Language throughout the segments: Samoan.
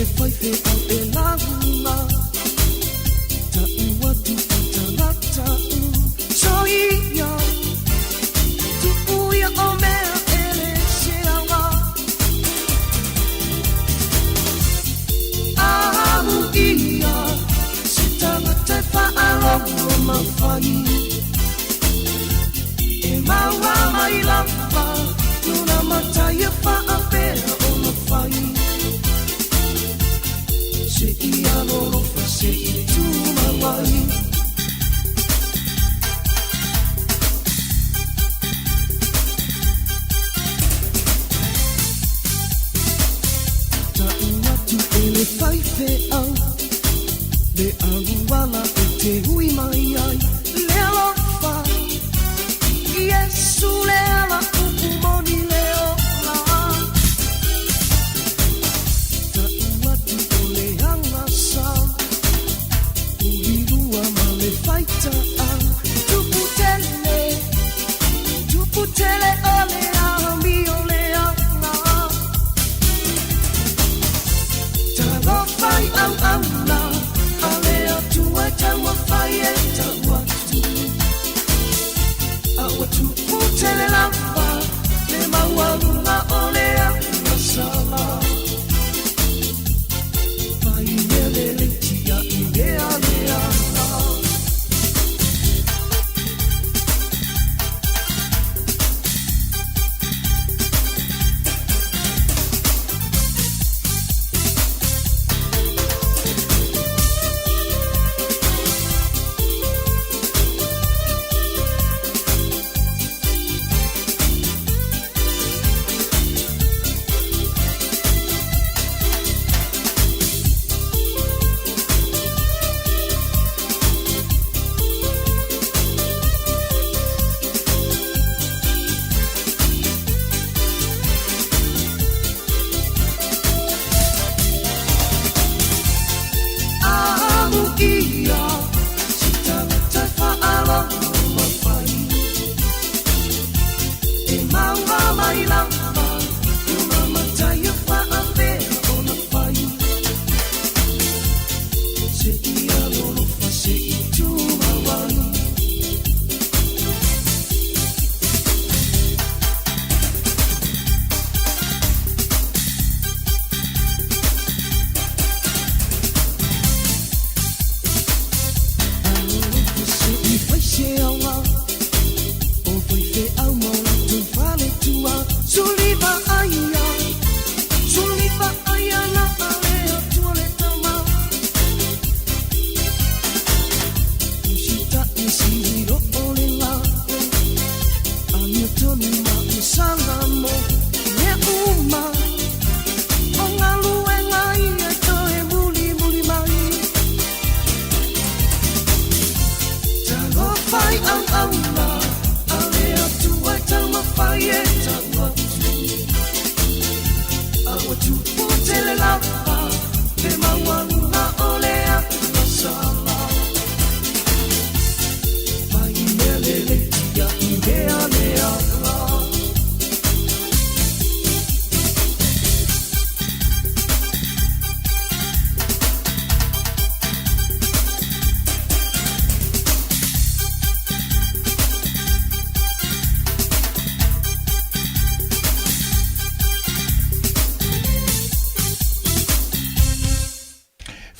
le faifeau e lauga Ta'u atu i tagata Soia Tu'u ia o mea e le se aoga Amuia se tagata e faalogo ma fai E maua mai lava lona matai e faapea ona fai Se i alolofa se i tumau ai Ta'u atu e le faifeau Le auala e te hui mai ai Le alofa Iesu le ala upu moni le ola Ta'u atu o le agasa Ulilua ma le faita'a Tupu tele Tupu tele o le amio le ala Talofa i auauna a le Atua e taumafai e tau atu A ua tupu tele lava le maualuga o le agasala Fai mea lelei tia'i mea leaga. Amuia se tagata faalogo ma fai E maua mai lava lona matai e faapea ona fai Se i alolofa se i tumau ai. Alolofa se i fai se aoga o faifeau ma o latou faletua Suliva aia, suliva aia na ale atua le tama Usita'i sili o le la Amiotonu ma le salamo Mea uma o galuega ia e toe mulimuli mai Talofa i auauna a le Atua e taumafai e tau atu A ua tupu tele lava le maualuga o le agasala Fai mea lelei tia'i mea leaga.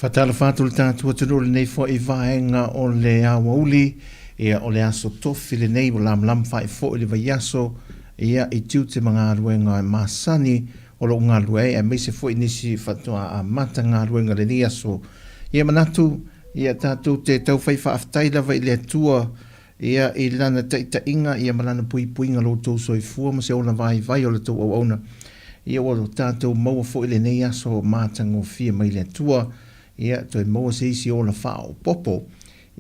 Faatalofa atu le tatou atunuu i lenei foi vaega o le aoauli, ia o le aso tofi lenei ua lamalama faaifo'i le vaiaso, ia i tiute ma galuega masani o lo o galulue ai aemaise foi nisi faatoa amata galuega i lenei aso. Ia manatu, ia tatou te tau fai faafetai lava i le Atua ia i Lana taitaiga ia ma Lana puipuiga lo outou soifua ma se ola vaivai o la outou auauna. Ia ua tatou maua foi lenei aso matagofie mai le Atua, ia toe maua se isi ola faaopoopo,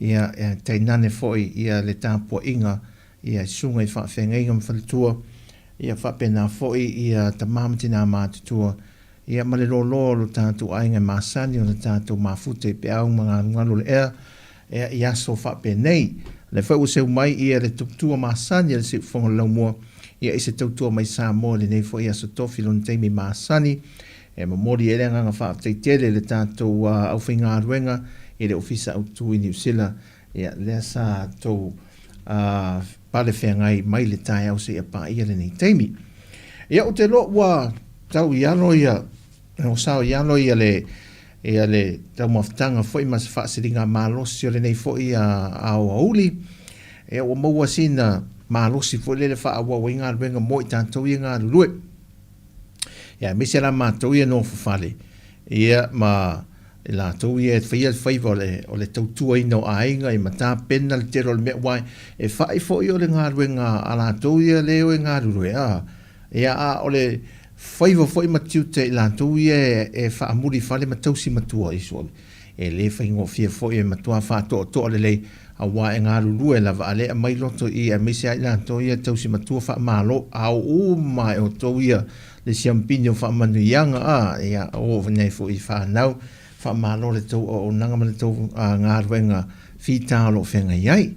ia tainane foi ia le tapuaiga ia susuga i faafeagaiga ma faletua, ia faapena foi ia tama ma tina matutua, ia ma le loaloa o lo tatou aiga e masani ona tatou mafuta i peau ma galugalu o le ea, ea i aso faapenei. O lea foi ua seu mai ia le tautua masani a le Siufofoga o le Laumua, ia i se tautua mai Samoa i lenei foi aso tofi lona taimi masani. E momoli ai le agaga faafetai tele i le tatou aufaigaluega i le Ofisa Autu i Niu Sila, ia lea sa tou pale feagai mai le taeao seia paia lenei taimi. Ia ou te iloa ua tau i alo ia, ua sao i alo ia le ia le taumafataga foi ma se faasiligamalosi o lenei foi aoauli. Ia ua maua sina malosi foi lele faaauau ai galuega mo i tatou ia galulue. Ia aemaise la matou ia nofo fale, ia ma i latou ia e faia le faiva o le, o le tautuaina o aiga ia ma tapena le tele o le mea aua e fa'i foi o le galuega a latou ia lea e o e galulue a, ia a o le faiva foi ma tiute a i latou ia e faamuli i fale ma tausi matua i sole. E le faigofie foi e matua faatoatoa lelei aua e galulue lava a le aumai loto i i aemaise lava i latou ia tausi matua faamalo ao uma e outou ia le siampini o faamanuiaga a ia oo nei foi i fanau faamalo le tou auaunaga ma le tou galuega fita o lo o feagai ai.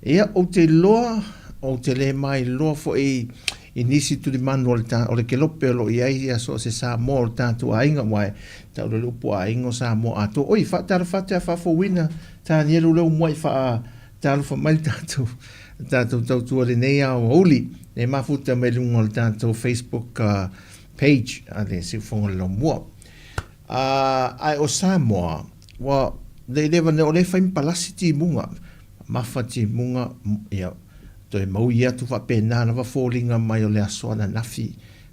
Ia, ou te iloa, ou te le mailoa foi i nisi tulimanu o le, o le kelope o lo o i ai ia so o se Samoa o le tatou aiga, aua e tau loa le upu aiga o Samoa atoa. Oi, faatalofa atu ia faafouina Tanielu lea ua muai faatalofa mai le tatou, le tatou tautua i lenei aoauli, e mafuta mai luga o le tatou Facebook page a le Siufofoga o le Laumua. Ae o Samoa, ua le leva nei, o lea e fai ma palasi timuga, Mamafa timuga, ia, toe maui atu faapena lava foliga mai o le aso ananafi,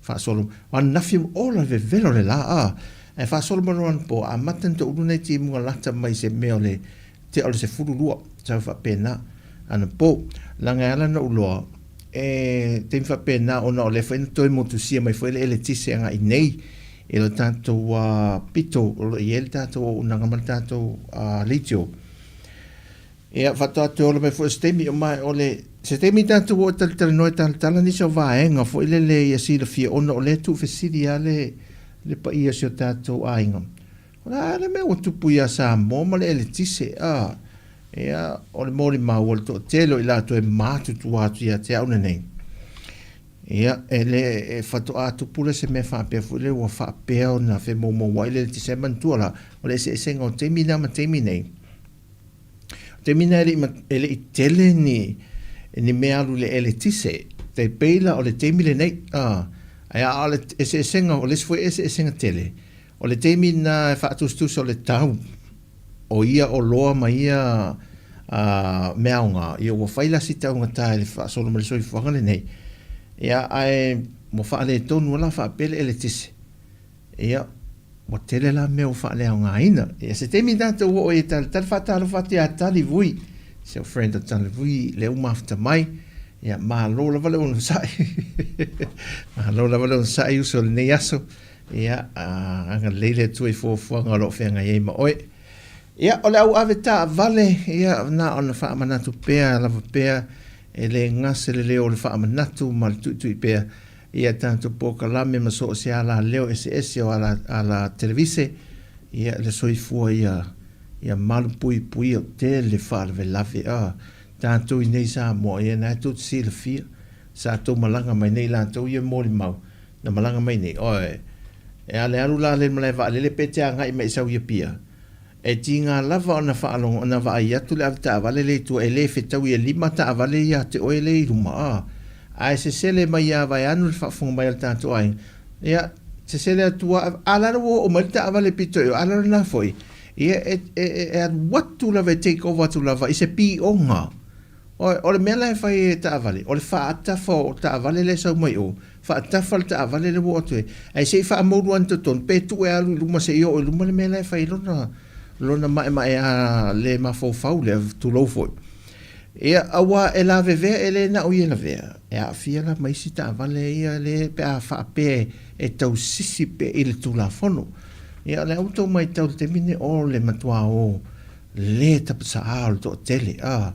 faasolo, o ananafi ola le vevela o le la, a, ae faasolo mai loa anapo, amata ona toulu nai timuga lata mai se mea o le tea o le 12, sau faapena, anapo. Leaga e ala ona ou loa, e taimi faapena ona o lea foi na toe motusia mai foi le eletise agai nei i lo tatou pito o lo o i ai le tatou auaunaga ma le tatou leitio. Ia, faatoa toe ola mai foi o se taimi, ma o le, se taimi tatou o e talatalanoa e talatala nisi o vaega foi lele ia silafia ona o lea e tuufesili lava le, le paia o si o tatou aiga. O le a le mea ua tupu ia Samoa ma le eletise, a? Ia, o le molimau o le toatele o i latou e matutua atu ia te au lenei. Ia, e le, e faatoa tupu lea se mea faapea foi lea ua faapea ona femoumouai le eletise. Ae manatua la, o le eseesega o taimi na ma taimi nei, O taimi na e le i tele ni, ni mea alu i le eletise, tai pei la o le taimi lenei, a, ae a o le eseesega, o le isi foi eseesega tele, o le taimi na e faatusatusa o le tau o ia oloa ma ia a, mea aoga, ia ua fai la si taugata i le faasolo mai le soifuaga lenei, ia ae ua faaletonu la faapea le eletise. Ia, ua tele la mea ua faaleaogaina. Ia, se taimi tatou oo ai e talatala, faatalofa atu ia Tali Vui, si au friend o Tali Vui, lea ua mafuta mai. Ia, malo lava le onosai. Malo lava le onosai uso i lenei aso. Ia, agalelei le Atua i fuafuaga o lo o feagai ai ma oe. Ia, o le au ave taavale, ia, na ona faamanatu pea lava pea, e le gase le leo o le faamanatu ma le tuitui pea i a tatou polokalame ma so o se alaleo eseese o ala, ala televise, ia, le soifua ia, ia malupuipuia, tele faalavelave, a, tatou i nei Samoa, ia na e tou te silafia, sa tou malaga mai nei latou ia molimau, na malaga mai nei, oe, e a le alu la le malae vaalele pe te agai mai i sau i Apia, E tiga lava ona faalogo, ona vaai atu le avetaavale lea i tua, e le fetaui e lima taavale ia te oe lea i luma, a. Ae sesele mai ia vaeanu le faafofoga mai a le tatou aiga, ia, sesele atu a, a la ua oo mai le taavale pito i o, a la lena foi, ia, e, e, e alu atu lava e take over atu lava i se pioga. O le mea la e fai e taavale, o le faatafa o taavale lea e sau mai o, faatafa le taavale lea ua oo atu ai, ae se i faamoulu ane totonu, pe tuu e alu i luma se i oo i luma le mea la e fai ai lona, lona maemaea le mafaufau lea, tulou foi. Ia, aua e lavevea e le na o ia e lavea, e aafia la ma isi taavale ia le pe a faapea e tausisi pea i le Tulafono. Ia, o lea ua tou matau i le taimi lenei, o le matua o le tapasaā o le toatele a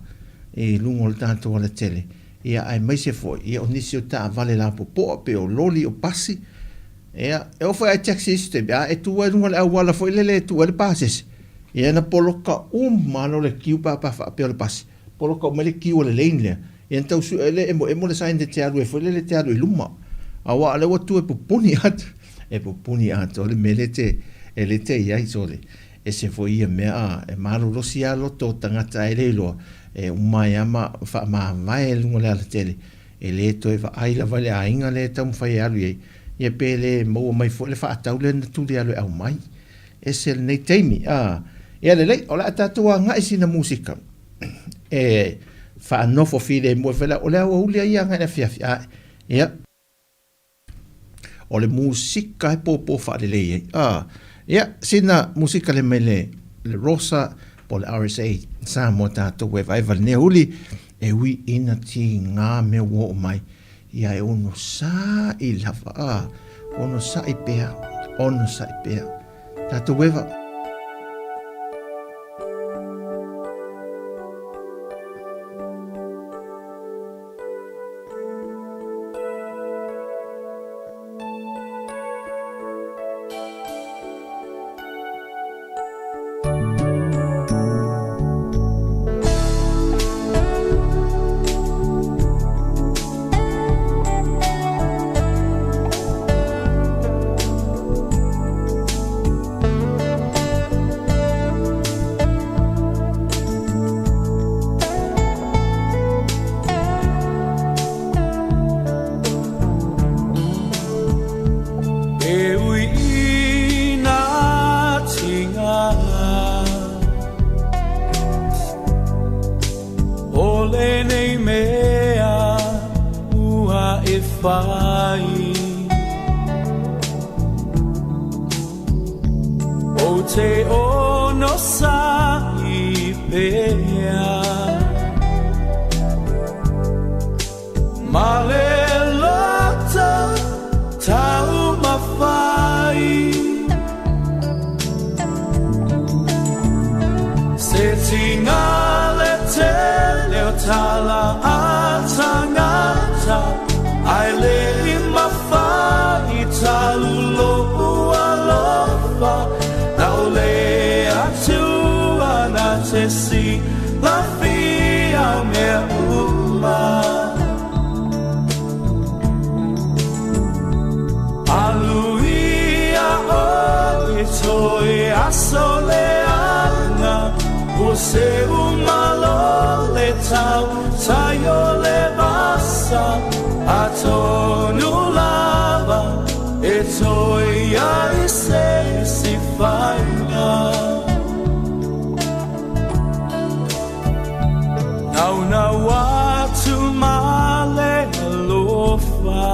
i luga o le tatou alatele, ia aemaise foi ia o nisi o taavale lapopoa pei o loli o pasi, ia e oo foi lava i taxi i isi taimi, a e tu lava i luga o le auala foi lele e tu ai le pasese, ia na poloka uma lava le kiu pe a faapea o le pasi, poloka uma ai le kiu a le lane lea, ia na tau sue ai lea e emoemo le sign e te alu ai foi lele e te alu i luma, aua o lea ua tu e pupuni atu. e pupuni atoa le mea lea e te, e le te i ai, sole. Ese foi ia mea, a, e malolosi lava loto o tagata ae le iloa, e uma ai lava ma faamavae i luga o le alatele, e le toe vaai lava i le aiga lea e taumafai e alu i ai, ia pe le maua mai foi le faatau lea na tuli alu e aumai. Ese lenei taimi, a. Ia lelei, o le a tatou agai sina musika e faanofo filemu ai foi le, o le aoauli lava ia agai i le afiafi, a, ia. O le musika e pōpō faalelei ai. A, ia, sina musika lea mai le, le Rosa po o le RSA Samoa tatou e vaevae lenei aoauli e ui ina tigā mea ua oo mai. Ia e onosai lava, a, onosai pea, onosai pea. Tatou eva. E ui i nā tinga O lenei mea ua e whai O te ono sa i pea Ma le loto taumafai Se tinga le tele o tala a tangata Ai le i mawhai talu lou alofa Nau le atua na te si lafia o mea uma Aluia oe toe aso leaga Ua seu malo le tau tai o le vasa Atonu lava e toe ai se isi faiga Naunau atu ma le alofa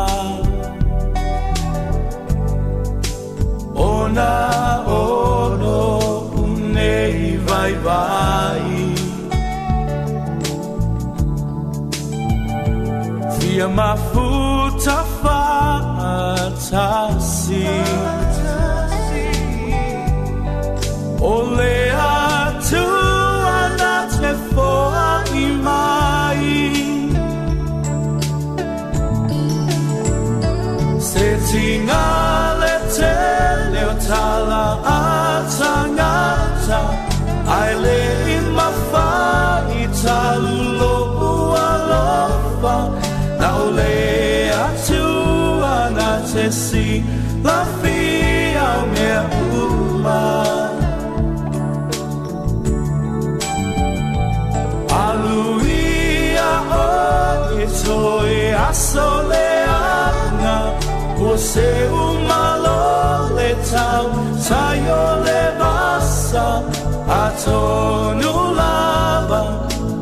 Ona o loʻu nei waiwai Fia mafuta faatasi O le Atua na te foai mai Se tinga le tele o tala a tangata Ai le i mawhai talu lou alofa Na o le Atua na te silafia o mea uma Aluia oe toe aso leaga Ua seu malo le tau tai o le vasa Atonu lava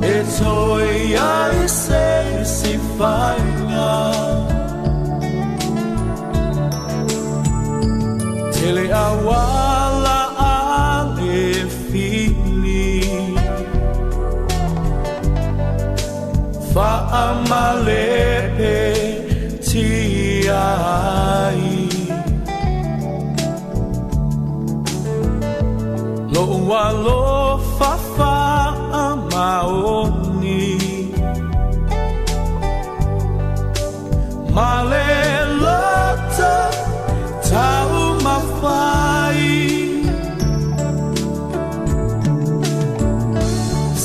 e toe ai se isi faiga Tele auala a le fili Faamalepe tia ai Lou alofa faamaoni Ma le loto taumafai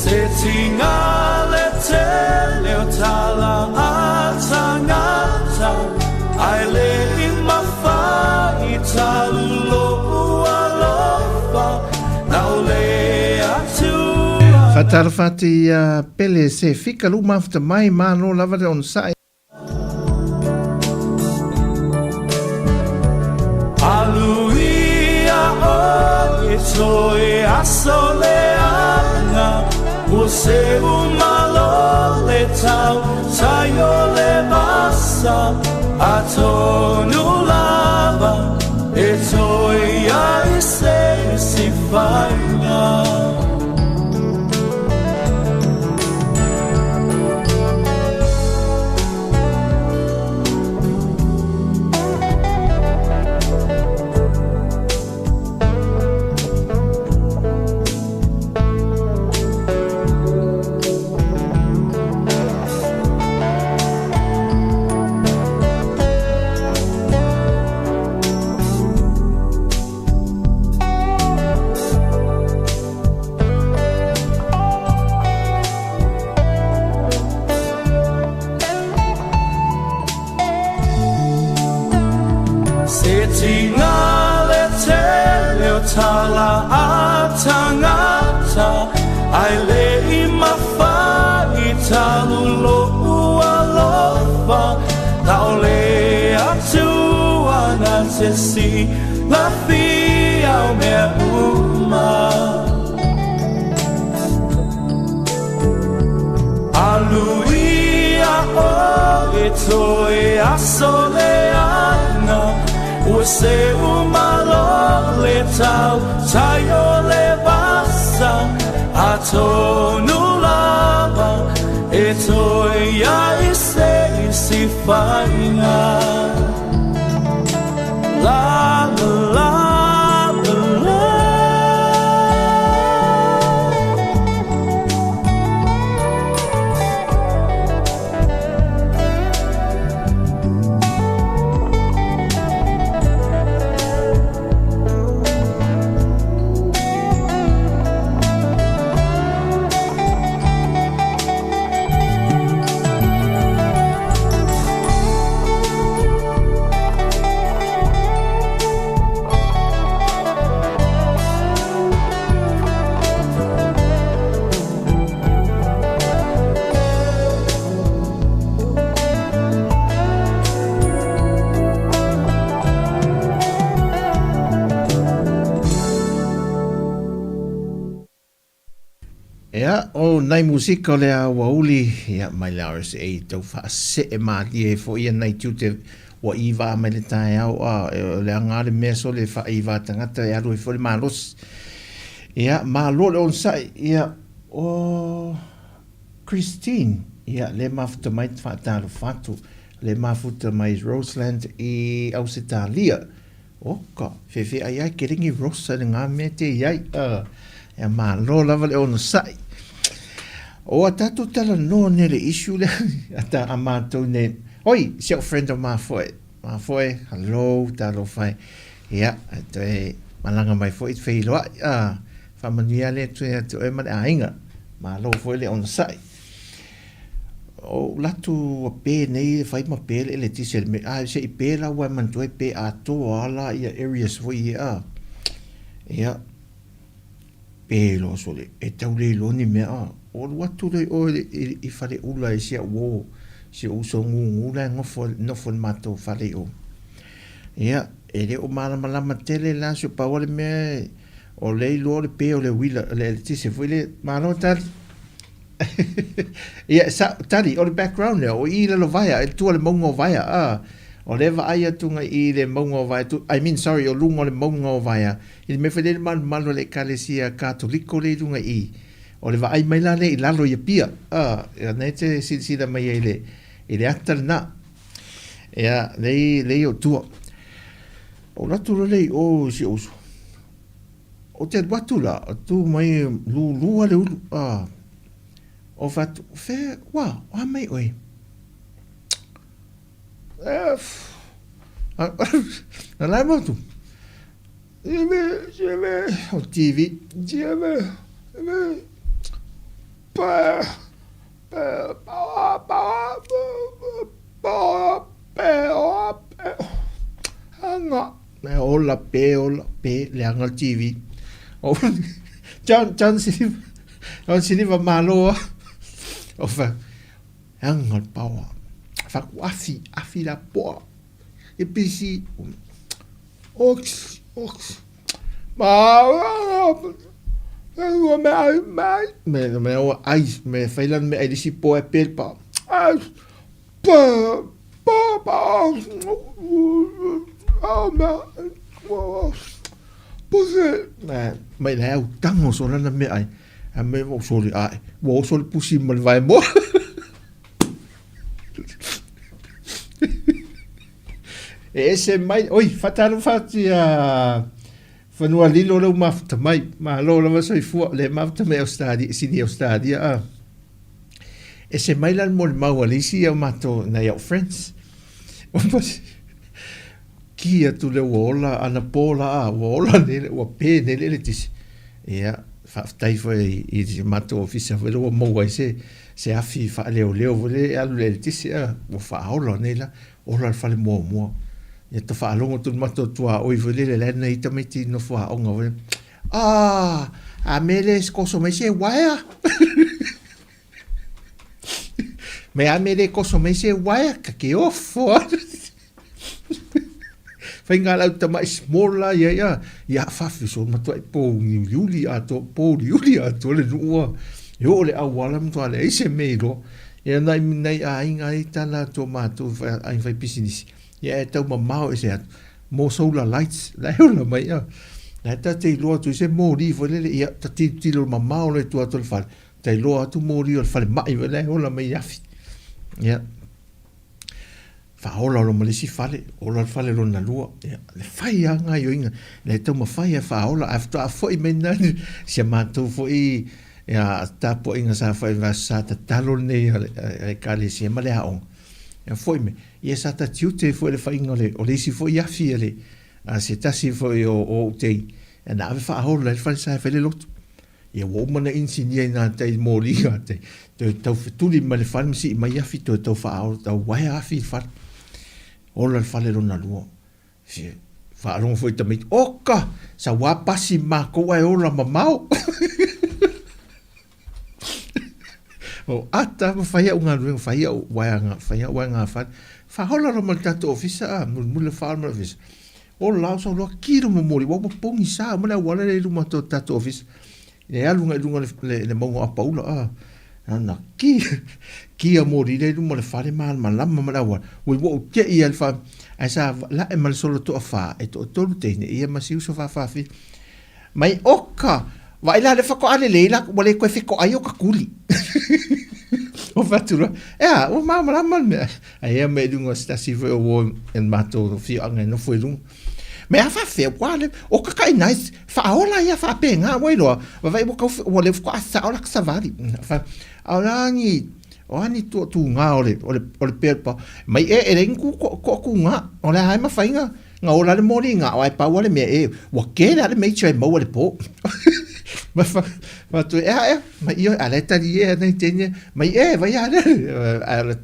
Se tinga le tele o tala a tangata Ai le i mawhai. Faatalofa atu ia Pele se fika lou mafuta mai, malo lava le onosai. Aluia o e toe aso leaga Ua seu malo le tau tai o le vasa Atonu lava e toe i ai se isi faiga. Se tiga le tele o tala a tangata Ai le i mafai talu lo'u alofa Taole atu ana te silafia o mea uma Aluia oe toe aso leaga Ua seu malo le tau tai o le vasa Atonu lava e toe i ai se isi faiga La la la la la. Ia, o nai musika o le aoauli, ia, mai le RSA, tau faasee malie ai foi ia nai tiute ua ivā mai le taeao, a, o le aga lava le mea sole e faaivā tagata e alu ai foi le malosi. Ia, malo le onosai, ia, o Christine, ia, lea e mafuta mai te faatalofa atu, lea e mafuta mai Roseland i Ausetalia. Oka, fefe ai ai kerengi rosa le ngā mea te i ai. Ea malo lava le onosai. O a tātou tala noa nei le issue lea, a tā a mātou nei. Oi, si au friend o Mafoe. Mafoe, hello, talofa e. Ia, e toe malanga mai foi te wheiloai. Whamanuia le atu e atu oe ma le āinga. Malo foi le onosai. O latu ua pe nei e fai ma pe le eletise le mea, a se i pe la ua e manatua e pe atoa a la ia areas foi ia a. Ia, pe loa sole, e tau le iloa ni mea a. O alu atu lea i o i Faleula i si au uo, si ou uso gūgū la e nofo, nofo i le matou fale i o. Ia, e le o malamalama tele la si o pau o le mea, o lea iloa o le pe o le uila, le eletise foi lea, malo tali. Ia, sa, tali, o le background lea, o i i lalo Vaea, e tua le mauga o Vaea, a. O lea e vaai atu ngai i le mauga o Vaea, tu, I mean, sorry, o luga o le mauga o Vaea, i le mea foi lea i le malumalu o le Ekalesia Katoliko lea i luga i i. O le vaai mai la lea i lalo i Apia, a, ia lena e te silasila mai ai i le, i le ata lena. Ia, lea i, lea i o tua. Ou alu atu loa lea i o i si ou uso. Ou te alu atu la, tu mai lulua le ulu, a, o fai atu, Fea, ua, o a mai oe? E, a, la e motu. Sive, sive, o TV, sive, sive, pa, pa, pa, pa, pa, pe, o, pe, anga. E ola pe, ola pe, leaga le TV. Oh, John, John Silva. O siliva malo a. O fa anga le paoa. Fa ku afi, afi la poa. E pisi. Ox, ox. Ma ua me ai mai. Me me o ai me fai lan me ai lisi po e pel pa. Ai pa pa pa. Oh me. Puse mai le au tango so lana me ai. A me o soli ai. Ua oso le pusi ma le vaemoa. E ese mai, oi, faatalofa atu ia Fanua Lilo leu mafuta mai. Malo lava soifua, le mafuta mai Australia, Sydney Australia a. Ese mai la le molimau a le isi o matou nai au friends. Ki atu le ua ola anapo la a, ua ola nei, ua pe nei le eletisi. Ia, faafetai foi i si matou ofisa foi lea ua maua ai se, se afi faaleoleo foi lea e alu i le eletisi a, ua faaola nei la, ola le fale muamua. Ia ta faalogo atu i le matou tuaoi foi lele la e nai tamaiti nofo aoga foi lele, Ah, a mea le koso mai se uaea. Me a mea le koso mai se uaea, ka ke ofo. Fai ngā lau tamai small la ia ia, ia whawhi so matua i pōuliuli atoa, pōuliuli atoa le nuua. E oo le auala matua le ai se me i loa. Ia nai nai aiga ai tala atoa mātou ai whai pisinisi. Ia e tau mamao e se atu. Mō solar lights, la e ola mai ia. La e tate i loa atu i se mōri foi lele, ia ta tilotilo mamao le tua atu le fale. Ta iloa atu mōri o le fale mai foi la e ola mai i afi. Ia. Faaolaola ma le isi fale, ola le fale lona lua. Ia, le fai lava gaoioiga, le taumafai e faaola, ae faatoa foi mai na si a matou foi ia, tapuaiga sa fai i sa tatalo lenei a le Ekalesia ma le aoga. Ia foi mai, ia sa ta tiute ai foi le faiga o le, o le isi foi afi a le, a se tasi foi o, o ou tei, ia na ave faaola ai le fale sa e fai le lotu. Ia ua uma ona inisinia i nā tai moli ngā tai, toe tau fetuli mai le fale ma sii mai afi, toe tau whaao, tau waea afi i le fale. Ola le fale lona lua. Si, whaalogo foi tamaiti, oka, sa wā pasi mākou ae ola mamao. O ata ma whai au ngā ruenga, whai au waea ngā, whai au waea ngā whare. Whahola rama le tātou ofisa, a, mulimuli le whaola ma le ofisa. O la o sau loa kilo mo moli ua pongi sa ma le auala le i luma atu o le tatou ofisa. Le alu agai i luga le le mauga o Apaula a na ki ki a moli le i luma o le fale malamalama ma le auala. Ua ua ou te'i ai le fa ae sa la'e ma le solo toafa e toatolu teine ia ma si uso faafaafia. Mai oka! Vaai la le faatoa lelei la ua le toe fetoai o ka kuli. O fatu loa, ea, ua malamalama le mea. Ae ea mai i luga o se tasi foi o uo e le matou afioaga e nofo i luga. Me a faafefea, ua le, o ka kai nice, faaola ia faapena, ua iloa, vaai ua tau, ua le faatoa sao la ka savali. Fa, a o la ni, o a ni tuatuga o le, o le, o le pea, mai e, e leai ni tu, tuatuga, o le a e mafai na, Nga ola le moli nga o ai pau a le mea e ua kele a le meicho e maua le po. Ma fa fa tu e a ma io a le tali e nei tenia mai e vai a le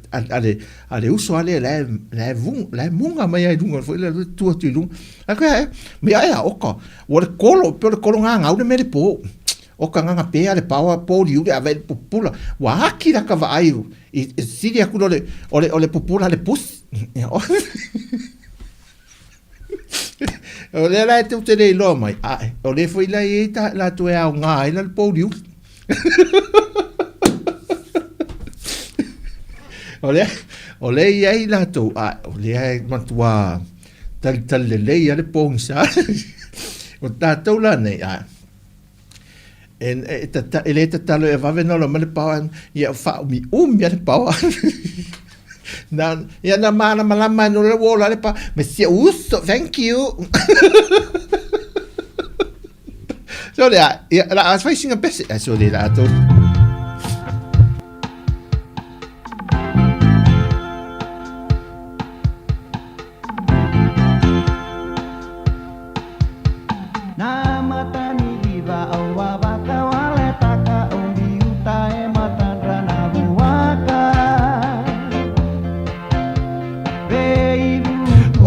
a le a le uso a le le le vung le munga mai ai lunga foi le tua tu lunga. A ko e me ai a oka ua le kolo pe le kolo nga ngau le me le po. O ka nganga pe a le paoa po liu le ave le pupula. Ua aki la ka vaai i sili aku le o le o le pupula le pusi. O lea la e tou te le iloa mai, ae, o lea foi la e i ai ta, latou e aoga ai la le pouliuli. O lea, o lea e i ai latou, ae, o lea e matua talitali lelei lava le pogisa. O tatou la nei, ae, E, e, tata, e le tatalo e vave na ola mai le paoa, ia faaumiumi a le paoa. Na, ia na malamalama no le ua ola le paoa, me si uso, thank you. So lea, ia, la a fai singa pese, a so le la ato.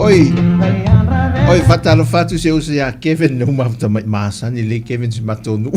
Oi, oi, faatalofa atu se uso ia Kevin, le uma tamai masani le Kevin si matou nuu.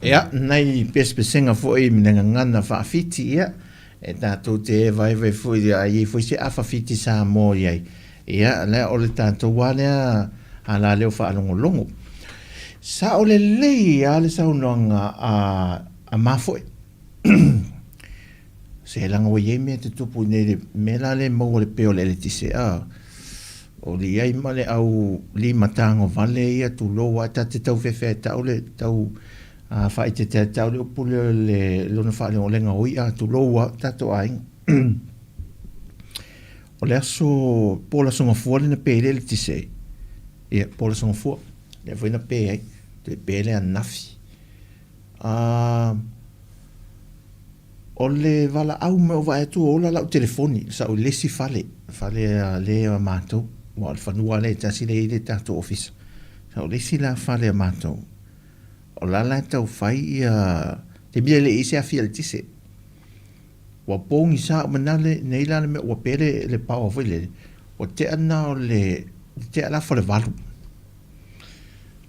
Ia, nai pesepesega foi me le gagana faafiti, ia, e tatou te vaevae foi, a i ai foi se afa fiti Samoa i ai. Ia, lea o le tatou a lea ala leo faalogologo. Sao lelei a le saunoaga a, a mafoe. Se leaga ua i ai mea tutupu i nei le mea la le maua le pe o le eletise a o le i ai ma le au lima tago vale ia tulou a ta te tau fefe ai tau le tau a faaeteete ai tau le upu lea o le lona faalegolega o i'a tulou a tatou aiga. O le aso po o le aso Gafua lea na pe ai le eletise ai. Ia po o le aso Gafua lea foi na pe ai toe pe le ananafi. A O le valaau mai o vaai atu ua ola lau telefoni sa ou i le isi fale, fale a le a matou, aua o le fanua lea e tasi lea e i ai le tatou ofisa. Sa ou i le isi la fale a matou, o la la e tau fai ia, taimi lea e le i i ai se afi eletise. Ua pogisa uma na nei la le mea ua pe le, le power foi lele, ua tea na o le, tea la falevalu.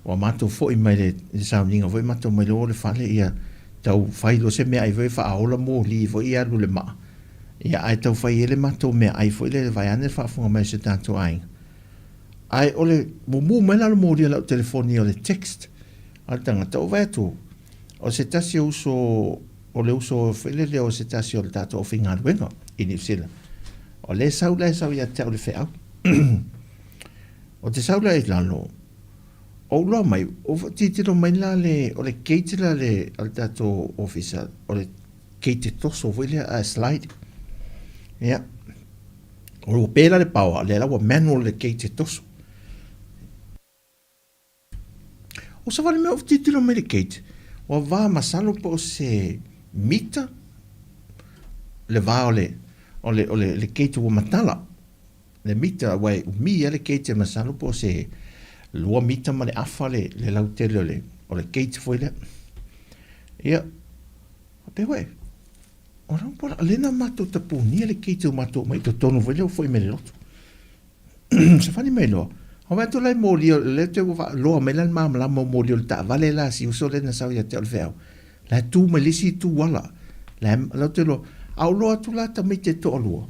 Ua matou foi mai le sauniga foi matou mai loa le fale ia tau fai loa se meaai foi faaola moli foi ia alu le maa ia ae tau fai ai le matou meaai foi lele vaeane le faafofoga mai a si o tatou aiga. Ae o le mumu mai la o le moli o lau telefoni o le text a le tagata ua vaai atu o se tasi o uso o le uso foi lele o se tasi o le tatou aufaigaluega i Niu Sila o lea e sau la e sau ia te au le feau. O te sau la i lalo, ou loa mai, ou tilotilo mai la le, o le gate la le, a le tatou ofisa, o le gate e toso foi lea, a slide. Ia, o ua pe la le power, lea la ua manual le gate e toso. O savali mea ou tilotilo mai le gate, ua va masalo po o se mita le va o le, o le, o le, le gate ua matala. Le mita, aua e umi a le gate masalo po o se 2 mita ma le afa le, le lautele o le, o le gate foi lea. Ia, pe uē, o la po la, lena matou tapunia le gate o matou mai totonu foi lea ua foi mai le lotu. Savali mai loa. Ua vaai atu la i moli o lea te ua loa mai la le malamalama o moli o le taavale la a si uso lea na sau ia te au i le feau. La e tu mai le isi itu ala. La e la te loa. A ou loa atu la tamaiti e toalua.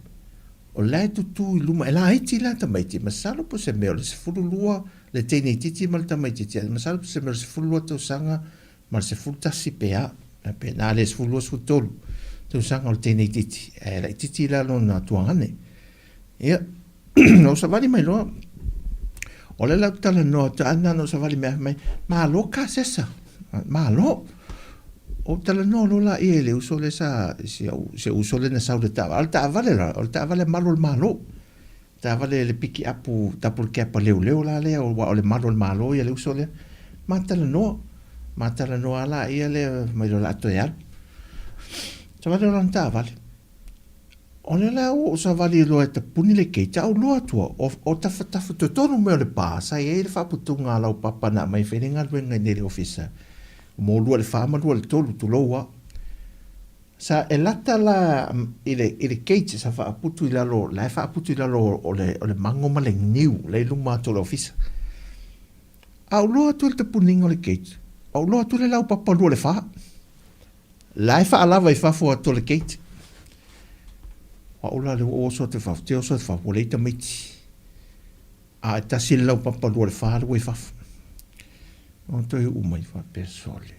O la e tutu i luma, e laiti la tamaiti, masalo po o se mea o le 12 le teine itiiti ma le tamaitiiti, masalo po o se mea o le 12 tausaga ma le 11 pe a, pe na le 12, 13 tausaga o le teine itiiti, ae laitiiti la lona tuagane. Ia, na ou savali mai loa, o lea la ou te talanoa atu, a na ona ou savali mai, mai, malo kasesa, malo. Ou talanoa loa laia i le uso lea sa, si au, si au uso lea na sau i le taavale, a o le taavale la, o le taavale malu o le Malo. Taavale le pikiapu double cab a leoleo la lea, aua o le malu o le Malo ia le uso lea. Ma talanoa, ma talanoa lava laia lea, fai mai loa o le a toe alu. Savali loa lana taavale. O lea la ua ou savali loa e tapuni le gate, a ou loa atu au, o tafatafa totonu mai o le pa, sa i ai le faaputuga a laupapa na aumai e fai le galuega i inei i le ofisa, mo lua i le fa ma lua i le tolu, tulou a. Sa e lata la i le, i le gate sa faaputu i lalo, la e faaputu i lalo o le, o le mago ma le niu la i luma atu o le ofisa. A ou loa atu i le tapuniga o le gate, a ou loa atu le laupapa lua i le fa. La e faalava i fafo atu o le gate. O au la lea ua ou oso atu i fafo, te oso atu i fafo, ua leai tamaiti. A e tasi le laupapa 2 i le 4 lea ua i fafo. Ona toe uu mai faapea, sole,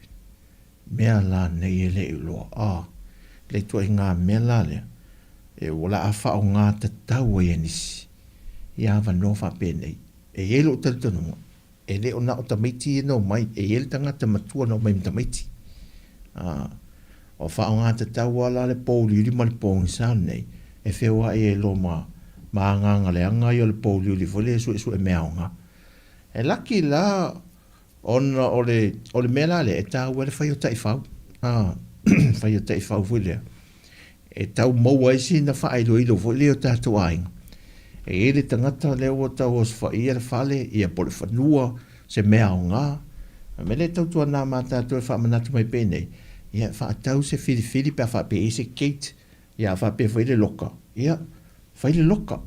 mea la nei e le i loa, a, le ituaiga mea la lea, e ua la a faaaoga tatau ai e nisi ia avanoa faapenei. E i ai lou talitonuga, E le o na o tamaiti ia na omai, e i ai le tagata matua na omai ma tamaiti. A, o faaaoga tatau lava la le pouliuli ma le pogisa lenei, e feoai ai loa ma, ma agaga leaga ia o le pouliuli foi lea e suesue mea aoga. E laki la ona o le, o le mea la lea, e taua ai le fai o taifau, a, fai o taifau foi lea, e tau maua ai sina faailoilo foi lea i o tatou aiga. E i ai le tagata lea ua tau osofaia le fale, ia po o le fanua, se mea aoga. O le mea lea e tautuana ma tatou e faamanatu mai penei, ia faatau se filifili pe a faapea e i ai se gate, ia a faapea foi le loka, ia fai le loka.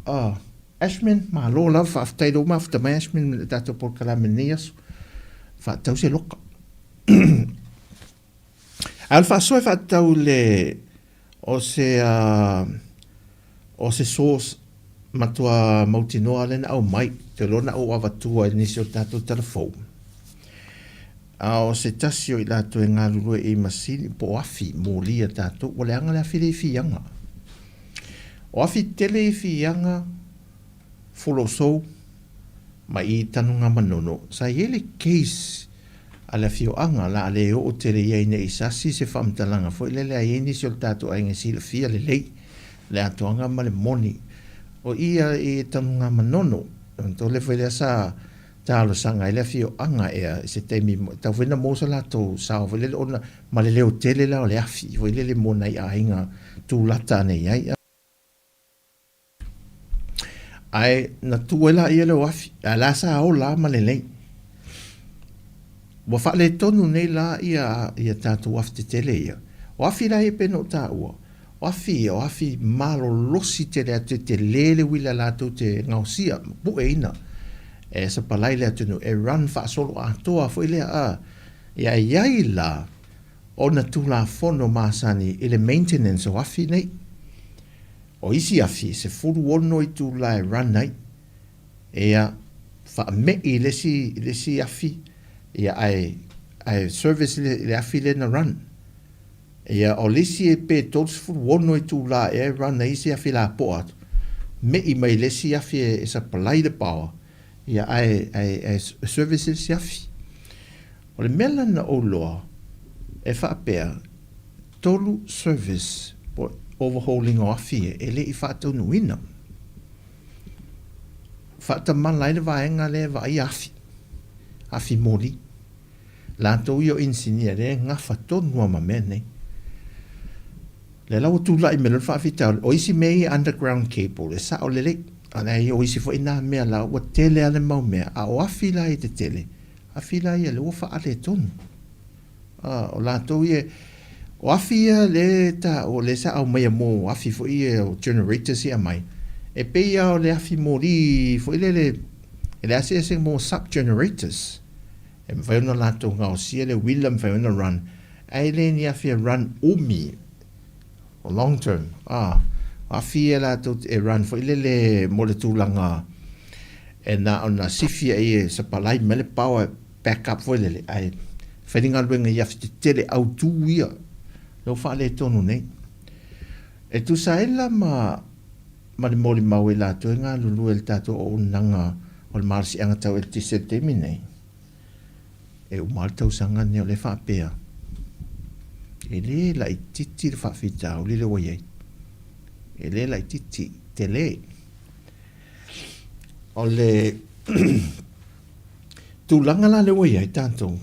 Ashman, malo lava, faafetai i lou mafuta mai Ashman i le tatou polokalame i lenei aso. Faatau se loka. A o le faasoa e faatatau i le, o se, o se source matua mautinoa lea na aumai, ou te iloa na ou avatua i nisi o tatou tala fou. A o se tasi o i latou e galulue i masini po o afi moli a tatou, ua leaga le afi lea i Fiaga. O afi tele i Fiaga, Folosou ma i Tanugamanono, sa i ai le case a le afioaga la a le oo tele i ai nei sasi se faamatalaga foi lele a i ai nisi o le tatou aiga e silafia lelei le atoaga ma le moni o ia i Tanugamanono. Tole foi lea sa talosaga ai le afioaga ea i se taimi tau foi na maua so latou sao foi lele ona ma le leo tele la o le afi foi lele mo nai aiga tulata ane i ai. Ae na tuu ai laia le afi, ae la sa ola lava ma lelei. Ua faaletonu nei la ia, ia tatou afi tetele ia. O afi la ia pei ona ou taua, o afi ia, o afi malolosi tele atu e tele le uila latou te gaosia ma pueina e sapalai le atunuu, e run faasoloatoa foi lea a. Ia e i ai la ona tulafono masani i le maintenance o afi nei. O isi afi, e 16 itula e run ai. Ia, faame'i i le isi, i le isi afi, ia ae, ae service le, le afi lea na run. Ia, o le isi e pe 36 itula ea e run ai isi afi lapoa atu, me'i mai i le isi afi e, e supply le power, Ia, ae, ae, ae service le isi afi. O le mea la na ou iloa, e faapea, tolu service po o overhauling o afi e, e le i faataunuuina. Faatamala ai le vaega lea e vaaia afi, afi moli. Latou ia o inisinia lea e gafa tonu lava ma mea nei. Lea la ua tulai mai loa le faafitauli, o isi mea ia underground cable e sao lelei, a leai o isi foi na mea la ua tele lava le mau mea, a o afi la ia tetele, afi la ia lea ua faaletonu. A, o latou ia, o afi ia lea e taua, lea sa aumaia mo afi foi ia o generators ia e aumai, e pei lava o le afi moli foi lele, e leai se ese mo sub generators. E mafai ona latou gaosia le uila, mafai ona run, ae le ni afi e run umi, long term, a, o afi ia latou e run foi lele mo le tulaga e na ona sifi ai e sapalai mai le power back up foi lele, ae fai le galuega i afi tetele autu ia, lea ua faaletonu nei. E tusa ai la ma ma le molimau e latou e galulue i le tatou auaunaga o le malosiaga tau eletise i le taimi nei, e uma lava le tausaga lenei o lea e faapea, e le laitiiti le faafitauli lea ua i ai. E le laitiiti, tele. O le tulaga la lea ua i ai tatou,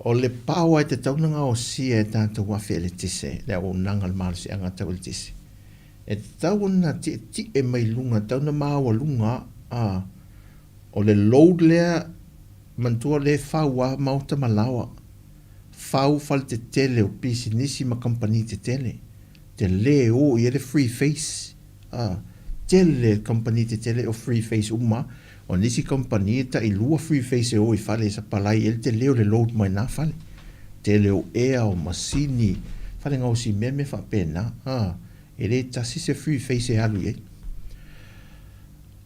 O le power e tatau ona gaosia e tatou afi eletise, le auaunaga o le malosiaga tau eletise, e tatau ona tietie mai luga, e tatau ona maualuga a o le load lea, manatua o lea e fau lava maota ma laoa, fau faletetele o pisinisi ma kamupani tetele, tele e o i ai le free face. A, tele kamupani tetele o free face uma, o nisi kamupani e tailua free face e o i fale e sapalai ai le tele o le load mai na fale. Tele o ea, o masini, fale gaosi mea mea faapena, a, e le tasi se free face e alu i ai.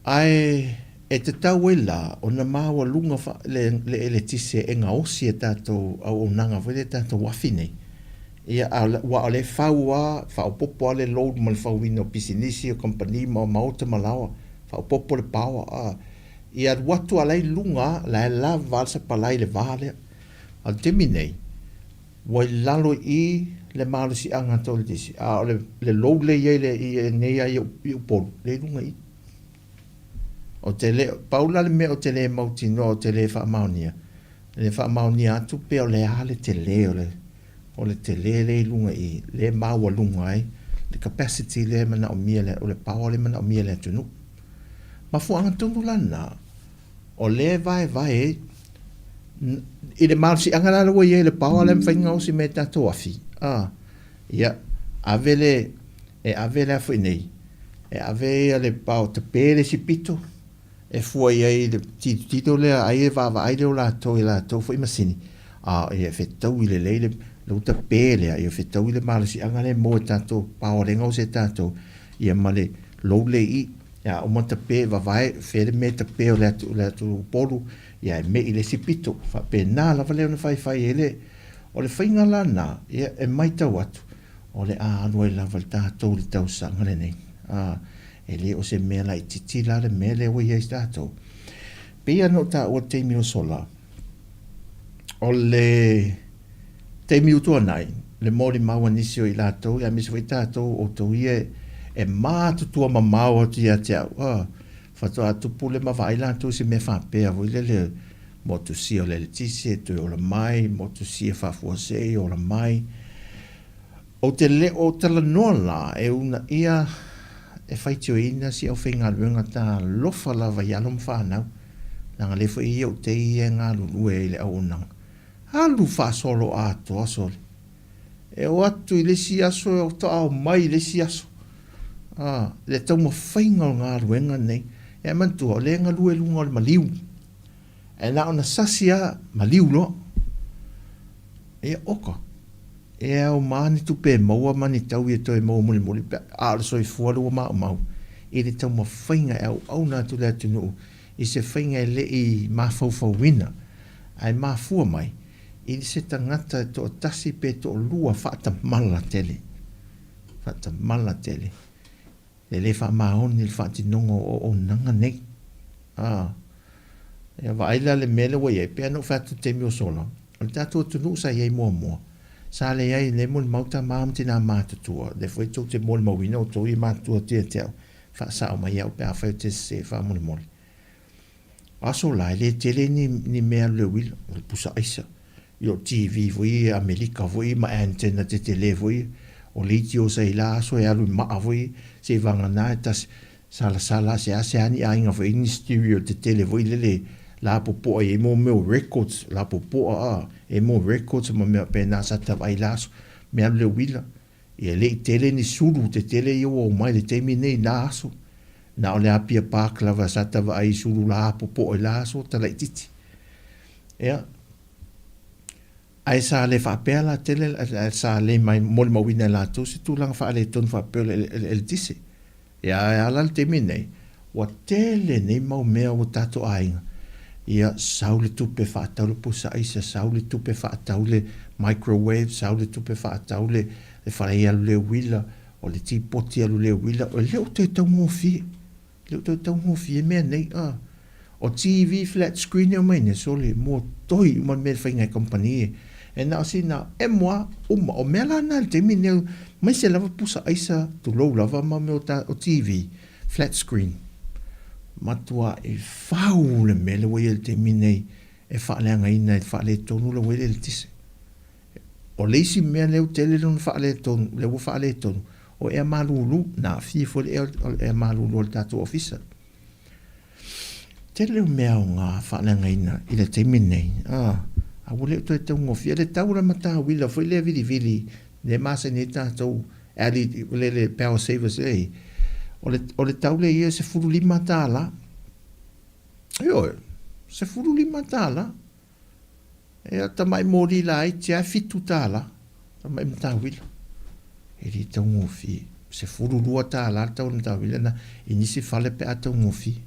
Ae e tatau ai la ona maualuga fa, le, le eletise e gaosi e tatou auaunaga foi lea e tatou afi nei, Ia, a, aua o lea e fau lava, faaopoopo lava le load ma le fauina o pisinisi, o kamupani ma maota ma laoa, faaopoopo le power, a. Ia alu atu a la e i luga lava, la e lava lava le sapalai i le va lea. A o le taimi nei, ua i lalo i i le malosiaga tau eletise, a o le, le load lea e i ai le, i nei lava i Upolu, lea e i luga i i. Ou te le, pau la le mea ou te le mautinoa, ou te le faamaonia, le faamaonia atu pea o le a le tele o le, o le tele lea i luga i i, lea e maualuga ai le capacity lea e manaomia, o le power lea e manaomia e le atunuu. Mafuaaga tonu la lena, o lea e vaevae ai i le malosiaga la ua i ai le power lea e mafai ona gaosi mai e tatou afi, a, ia, ave le, e ave le a foi nei, e ave le power, tape le isi pito, e fua i ai le tilotilo lea, ai e vaavaai lea o latou i latou foi masini, a ia e fetaui lelei le, le uta pe lea, ia fetaui le malosiaga lea e maua e tatou, power lea e gaosi e tatou, ia ma le load lea i i. Ia uma tape, vavae, fea le mea e tape o le atu, le atu Upolu, ia e me'i le isi pito. Faapena lava lea ona faifai ai le, o le faiga la lena, ia e matau atu, o le a alu ai lava le tatou i le tausaga lenei. A, E le o se mea laitiiti la le mea lea ua i ai tatou. Pei lava ona ou taua i le taimi ua sola, o le taimi ua tuanai, le molimau a nisi o i latou, aemaise foi tatou, outou ia e matutua mamao atu ia te au, a, faatoa tupu le ma vaai latou i se mea faapea foi lele, motusia o le eletise, toe ola mai, motusia faafuasei, ola mai. Ou te le o talanoa la e uunaia e faitioina si aufaigaluega talofa lava i alo ma fanau, leaga lea foi e i ai ou tei ia e galulue ai i le auaunaga. Alu faasolo atoa sole. E o atu i le isi aso e faatoa omai i le isi aso. A, le taumafaiga o le galuega lenei. E manatua, o lea e galue i luga o le maliu. Ae na ona sasi lava, maliu loa. Ia, oka. E ao ma ni tupe e maua ma ni taui e toe maua mulimuli, a o le soifua lea ua maumau i le taumafaiga e auauna atu le atunuu i se faiga e le i mafaufauina, ae mafua mai i se tagata e toatasi pe toalua faatamala tele, faatamala tele. E le faamaoni le faatinoga o auaunaga nei. A, ia vaai la le mea lea ua i ai, pei lava ona ou fai atu i le taimi ua sola, o le tatou atunuu sa i ai muamua, sa leai, lea e molimau tama ma tina matutua, lea foi tou te molimauina outou ia matutua atu ia te au, faasao mai au pe afai ou te sese faamolemole. O aso la, e le tele ni, ni mea alu i le uila, o le pusa aisa, ia o TV foi ia Amerika foi ma antenna tetele foi ia, o leitio sa i la aso e alu i maa foi seivagana e tasi, salasala a seasea ni aiga foi ni stereo tetele foi lele lapopoa i ai mo mea o records, lapopoa a, e mo records ma mea faapena sa tavaai i la aso, mea alu i le uila. Ia e le i tele ni sulu tetele ia ua omai i le taimi nei i na aso. Na o le Apia Park lava sa tavaai i sulu lapopoa i la aso talaititi. Ia, ae sa le faapea la tele, sa le molimauina e latou se tulaga faaletonu faapea o le eletise. Ia ae a la le taimi nei, ua tele nei mau mea ua tatou aiga, ia sau le tupe faatau le pusa aisa, sau le tupe faatau le microwave, sau le tupe faatau le fale alu le uila, o le tipoti alu le uila, e le o toe taugofie. E le o toe taugofie mea nei, a. O TV flat screen e omai nei, sole, motoi uma le mea e fai nai kamupani e. E na o sina emo a, uma. O mea la na i le taimi nei, aemaise lava pusa aisa, tulou lava ma mea o ta, o TV flat screen. Matuai fau le mea lea ua i ai i le taimi nei e faaleagaina e faaletonu le uaea eletise. O le isi mea lea ua tele lona faaletonu, lea ua faaletonu, o ea malulu, na aafia foi le ea, o le ea malulu a le tatou ofisa. Tele o mea aoga faaleagaina i le taimi lenei, a, a ua le o toe taugofie. Le tau o le matauila foi lea vilivili lea e masani ai tatou ali, le, le power savers lea, o le, o le tau lea ia e $15. Ioe, $15. Ia, tamai moli laiti lava e $7, tamai matauila. E le taugofie. $12 le tau o le matauila na i nisi fale pe a taugofie.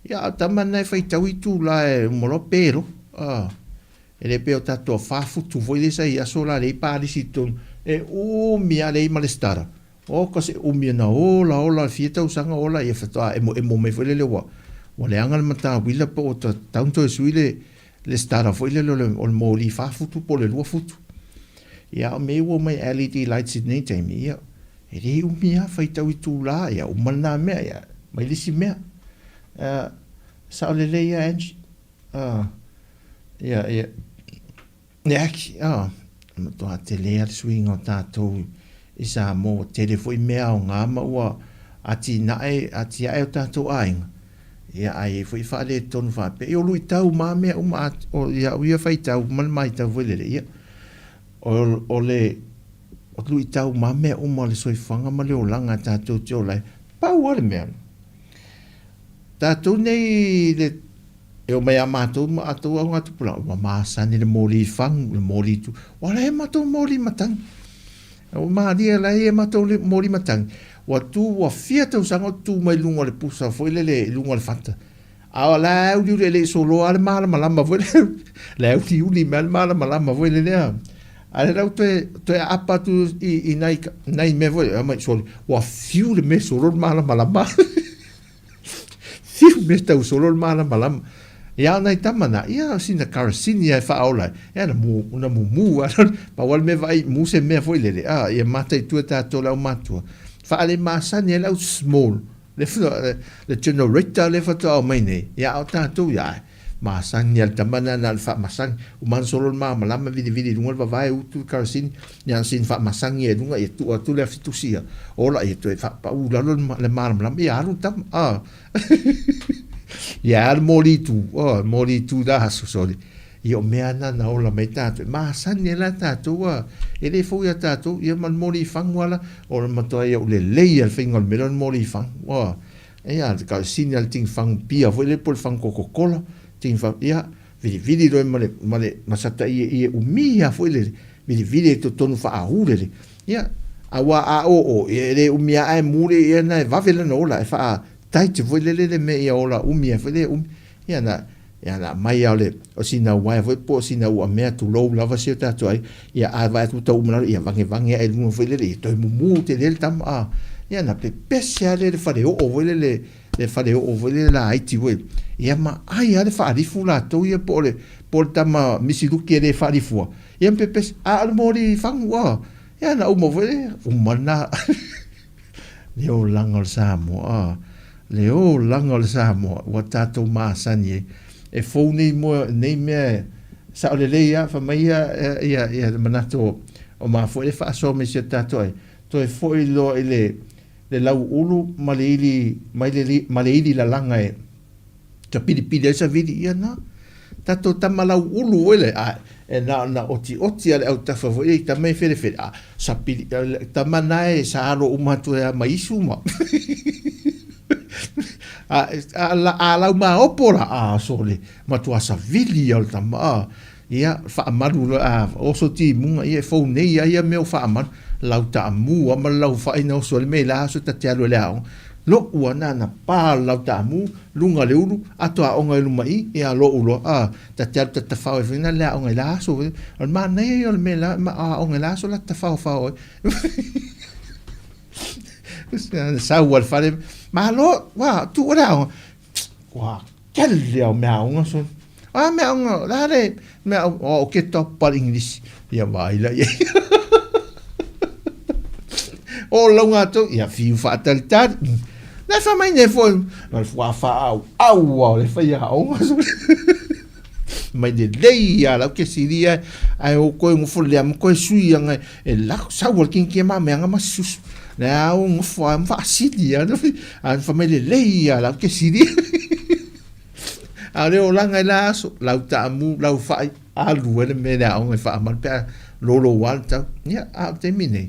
Ia, a o tama na e faitau itula e uma loa pe loa. Ah, e le pei o tatou 4 futu foi lea sa i aso la lea i palisi i totonu. E umi lava leai ma le starter. Oka se umi ona ola ola fia tausaga ola ia faatoa emoemo mai foi lele ua ua leaga le matauila po ua tatau ona toe sui le le starter foi lele o le o le moli 4 futu po o le 2 futu. Ia a o mea ia ua omai LED lights i lenei taimi, ia e le umi lava faitau itula ia uma lena mea ia mai le isi mea. Sao lelei lava Angie. Ia ia E aki, ā, e matua tele a le suiga o tātou i Samoa, ua tele foi mea aoga ma ua atinae, atiae o tātou aiga, ia a i ai foi faaletonu faapea, ia o luitau ma mea uma, a, o ia au ia faitau ma le matau foi lele, ia, o, o le, o luitau ma mea uma o le soifuaga ma le olaga tātou te ola ai, pau lava le mea, tātou nei le E o mai a matou ma atou augatupulaga, ua masani le moli fagu, le moli tu. Ua leai matou moli matagi. Ua malie la ia matou moli matagi. Ua tu, ua fia tausaga o tu mai luga o le pusa foi lele i luga o le fata. A o la e uliuli e le i soloa le malamalama foi lele. La e uliuli mai le malamalama foi lele a. A le lau toe, toe aapa atu i, i nai, nai mea foi, a mai soli, ua fiu le mea solo le malamalama. Fiu mea tau solo le malamalama. Ia a o nai tama na, ia o sina karasini lava e faaola ai, ia na mu, na mumu lava, pau lava le mea vaai mu se mea foi lele, a, ia mataitu e tatou le aumatua, faalemasani ai le au small, le, le generator lea faatoa aumai nei, ia a o tatou, ia ae, masani lava le tama lena na o le faamasani, uma ana solo le malamalama vilivili i luga le vavae utu le karasini, ia na sina faamasani ai i luga, ia tuu atu le afi tusi ia, ola ia toe faapau i lalo le malamalama, ia alu le tama, a. Ia le moli tu, oh, moli tu la aso, sorry. Ia o mea na na ola mai tātou. Masani ai la tātou a, e le fou ia tātou, ia ma le moli fagu ala, o le matua ia u lelei a le faiga o le mea lea o le moli fagu. Oh, ia, ka sini a le tini fagu pia foi le po le fagu Coca-Cola, tini fagu, ia, vilivili loe ma le, ma le, ma sata ie, ie umi a foi le, vilivili e totonu faahu lele. Ia, aua a oo, ia e le umi a ae mu le ia na e vave lana ola, e faa tight foi lele le mea ia ola umi ai foi le umi. Ia na, ia na aumai lava o le, o sina uaea foi po o sina uamea tulou lava si o tatou aiga, ia a vaai atu ua tau uma lalo, ia vagevage ae i luga foi lele, ia toe mumu tele le tama, a. Ia na pepese lava lea i le faleoo foi lele. le faleoo foi lele laiti foi, ia ma ai lava le faalifu latou ia po o le, po o le tama misiluki e le faalifua, ia ma pepesi, a o le moli fagu, a, ia na uma foi le, uma lena. Le olaga o le Samoa, a, le olaga o le Samoa ua tatou masani ai. E fou nei moe, nei mea e sao lelei lava, fai mai ia, ia, ia le manatu o, o mafuie le faasoa mai si o tatou aiga, toe foi loa i le, le lauulu ma le ili, mai le, ma le ili lalaga e tapilipili ai savili, ia na. Tatou tama lauulu foi le, a e na ona otioti a le autafa foi i tama e felefele, a sapili, tama na e sa alo uma atu ai ma isu ma. A, a, a lau maopo la, a sole, matua savili ia o le tama, a. Ia, faamalu loa, a oso timuga, ia e fou nei a ia mea o faamalu, lau taamu a ma le lau fai na oso ai le mea i la aso ta te alu ai i le aoga. Lo'u a na na pa le lau taamu, luga le ulu, ato aoga i luma i, ia lo'u loa, a, ta te alu ta tafao ai foi na le aoga i la aso. O le manaia ia o le mea la, ma aoga i la aso la tafaofao ai. Sau a le fale, malo, ua, tuu le aoga. Ua, Tele au mea aoga soni. A mea aoga, la le mea o ke top pa English. Ia vai la ia. O lau ngato ia fiu faatalitali. Na fa mai nei foi, na le fua fa au au au le fai aoga soni. Mai le lei ia lau ke siria ai o koe ngofo lea ma koe sui anga e lako sau al kinki ma me anga ma susu. Na au ngofo a ma asili ia a fa mai le lei ia lau ke siria. A le olaga i la aso, lau taamu, lau fai, alu ai le mea i le aoga e faamalu pe a lolo ua le tau. Ia, a o le taimi nei,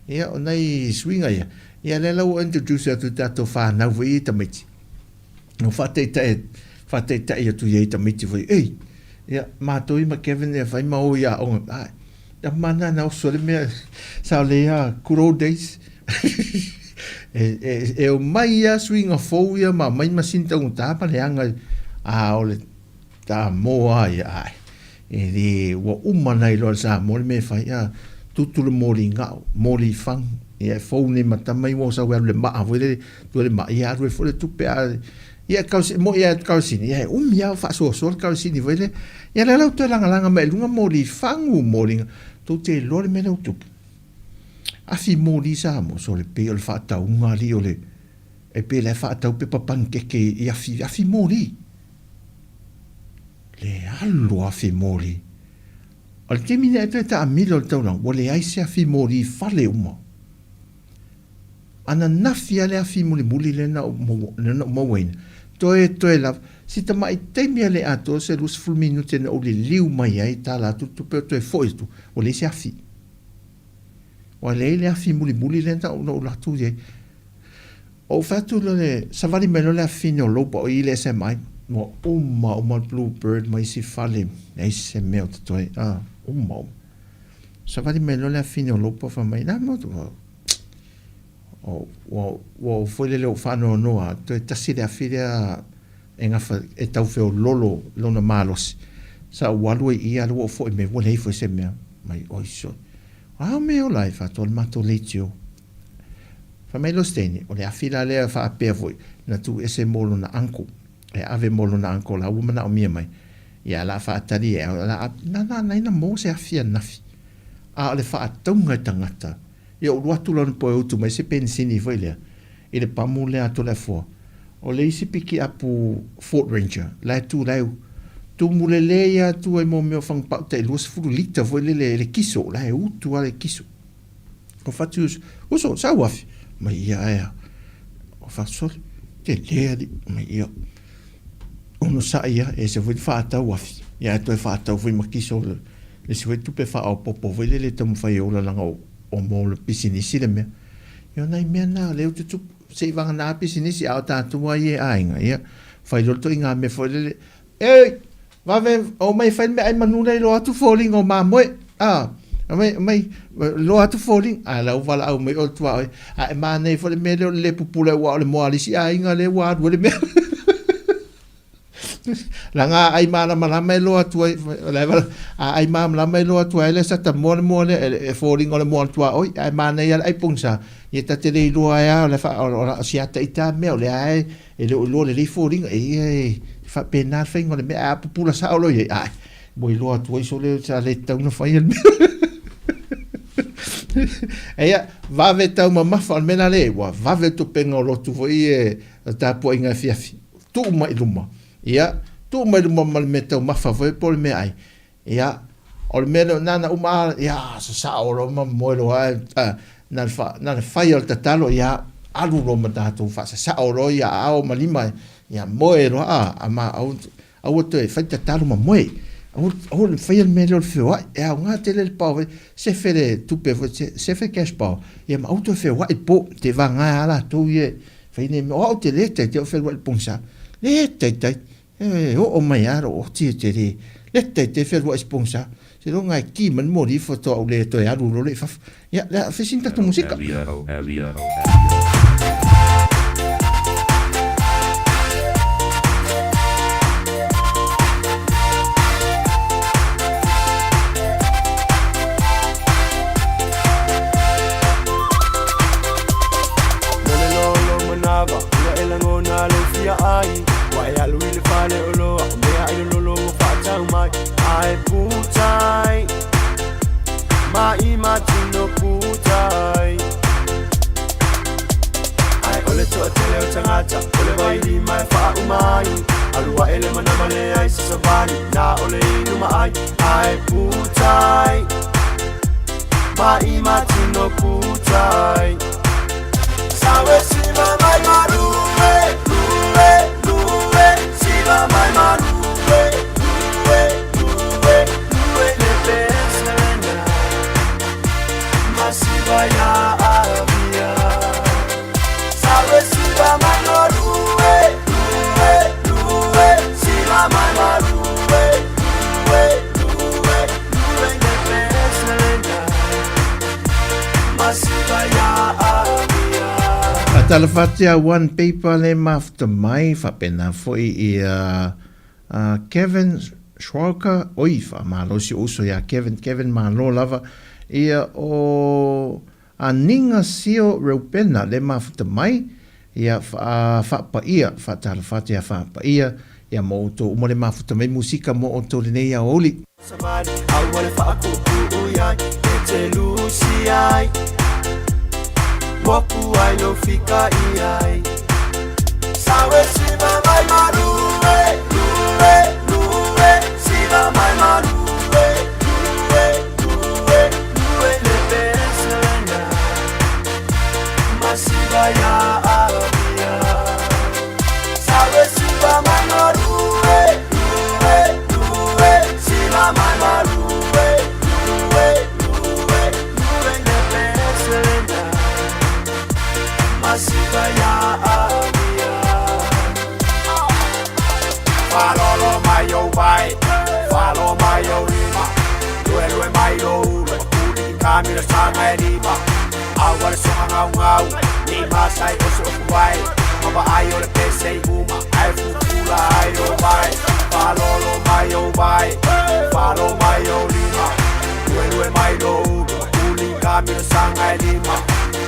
ia, o nai suiga ia, ia lea la ua introduce atu i tatou fanau foi ia i tamaiti. Ua faataitai, faataitai atu i ai tamaiti foi, ei, ia, matou ia ma Kevin ia fai ma o i aoga, ai, ia mana na oso le mea, sa le ia, good old days. E, e, e o mai ia suiga fou ia ma mai masini taugata ma leaga, a o le Samoa ia, ai, e le, ua uma na iloa le Samoa le mea e fai, a, tutu le moli gao, moli fagu, ia e fou nei ma tama i ua sau e alu le maa foi lele, tua le maa, ia alu ai foi le tupe a, ia kausini, mo ia kausini, ia e umi lava o faasoasoa le kausini foi lele, ia lea la ua toe lagalaga mai i luga moli fagu, moli, tou te iloa le mea lea ua tupu. Afi moli Samoa, sole pei o le faatauga alii o le, e pei la e faatau pepa panikeke i afi, afi moli. Le alu afi moli. O le taimi nei e toe taamilo le taulaga, ua leai se afi moli i fale uma. Ananafi lava le afi mulimuli lea na ou mauaina, toe toe lava, si tamai taimi lava le atoa se 20 minute na ou liliu mai ai, tala atu le tupe toe foi atu, ua leai se afi. Ua leai le afi mulimuli lea na ou alu atu i ai. Ou fai atu loa le, savali mai loa le afifine o Lopa o i le SMI, ua uma uma le Blue Bird ma isi fale, leai se mea o totoe, a, uma uma. Savali mai loa le afifine o Lopa fai mai, le a le mea o, ua, ua ou foi lele ou faanoanoa, toe tasi le afi lea e gafa, e tau feololo lona malosi. Sa ou alu ai i i, a lea ua ou foi mai, ua leai foi se mea. Mai, oi sole. A o mea ola ai, faatoa le matou leitio. Fai mai lea o Stanley, o le afi la lea faapea foi, na tuu ese mo lona uncle, e ave mo lona uncle la ua manaomia mai, ia la faatali e au, la, na, na, na ina maua se afi ananafi. A o le faatauga e tagata, ia ou alu atu la po e utu mai se penisini foi lea, i le pamu lea a Toleafoa, o le isi pikiapu Ford Ranger, la e tu la e tumu lelei atu ai mo mea o fagupau tai 20 lita foi lele e le kiso, la e utu lava le kiso. O fatu uso, uso, sau afi, mai ia ae a. O fatu sole, tele alii, mai ia. Onosai ia, e ese foi le faatau afi, ia ae toe faatau foi ma kiso le isi foi tupe faaopoopo foi lele e taumafai e ola leaga o mo le pisinisi le mea. Ia o nai mea na o lea ua tutupu, se i vagana pisinisi a o tatou lava ia e aiga, ia fai loa le ituaiga mea foi lele, Ei! Vave, omai e fai le meaai manu lea i loa atu foliga o mamoe. A, omai, omai, loa atu foliga. A la ua valaau mai oe le tuaoi. A e manaia foi le mea lea o le le pupula aua o le moa a le isi aiga lea ua alu ai le mea. Leaga a ai malamalama e iloa atu ai, a ai malamalama e iloa atu ai le sata moa le moa lea, e foliga o le moa o le tuaoi, ae manaia le ai pogisa, ia ta te le iloa ai lava o le fa, o si ata ita mea o lea lava e le o iloa lelei foliga, e ia e faapena le faiga o le mea, ae a pupula sao loa i ai, ae ua iloa atu ai sole sa le tatau ona faia le mea. Ia, vave taumamafa, o le mea la lea, ua vave le topega o lotu foi ia e tapuaiga afiafi, tuu mai i luma, ia, tuu mai i luma ma le meataumafa foi po o le meaai, ia, o le mea lea, na ona uma lava, ia, sasao loa ma moe loa, ae na o le fai lava o le tatalo, ia, alu loa ma tatou faasasao loa ia aao ma lima, ia moe loa, a, ma aua, aua toe fai tatalo ma moe. Aua, aua le faia le mea lea o le feoai, e aoga tele le power, sefe le tupe foi, sefe cash power, ia ma aua toe feoai i le po, te vagana lava latou ia Fai nei mea, o au te le taitai o feluai i le pogisa. Le taitai, e oo mai lava lou oti e te le, le taitai feluai i se pogisa. Seiloga e ki mai le moli faatoa ou le toe alu loa lea i fafo. Ia, lea, fai sina tatou musika. Mo le lolo manava ua e lagona lou fia ai Ua e alu i le fale oloa o mea ai lololo ua faatau mai Ae putai ma i matino putai Ae o le toatele o tagata o le vailima e faauma ai Alu ae le manava leai se savali na o le inu ma ai Ae putai Mai matino putai Sawe siva mai marue Lue, lue Siva mai marue Lue, lue, lue Le peselena Masiva ya avia Sawe siva mai marue Lue, lue Siva mai marue Lue, lue, lue Le peselena Masiva ya avia Talofa One Paper le mafuta mai, faapena foi ia Kevin Schwalker, oi, faamalo si ou uso ia Kevin, Kevin malo lava, ia o Aninga Sio Reupena le mafuta mai, ia faapaia, faatalofa atu ia faapaia, ia mo outou uma le mafuta mai musika mo outou lenei aoauli. Savali aua le faapuupuu iai e te lusi ai Moku ai lou fika iai Sawe siva mai marue lue lue Siva mai marue lue lue lue Le peselena Masiva ya avia Sawe siva mai marue lue lue Siva mai marue lue lue lue Le peselena Masiva ya avia Falolo mai ou vai Falo mai ou lima Lue lue mai lou ulu Makuli kamila sanga e lima Aua le soga gaugau Ni masai o se ofu ai Mava ai o le pese i uma Ae fufula ai o vai Falolo mai ou vai Falo mai ou lima Lue lue mai lou ulu Makuli kamila sanga e lima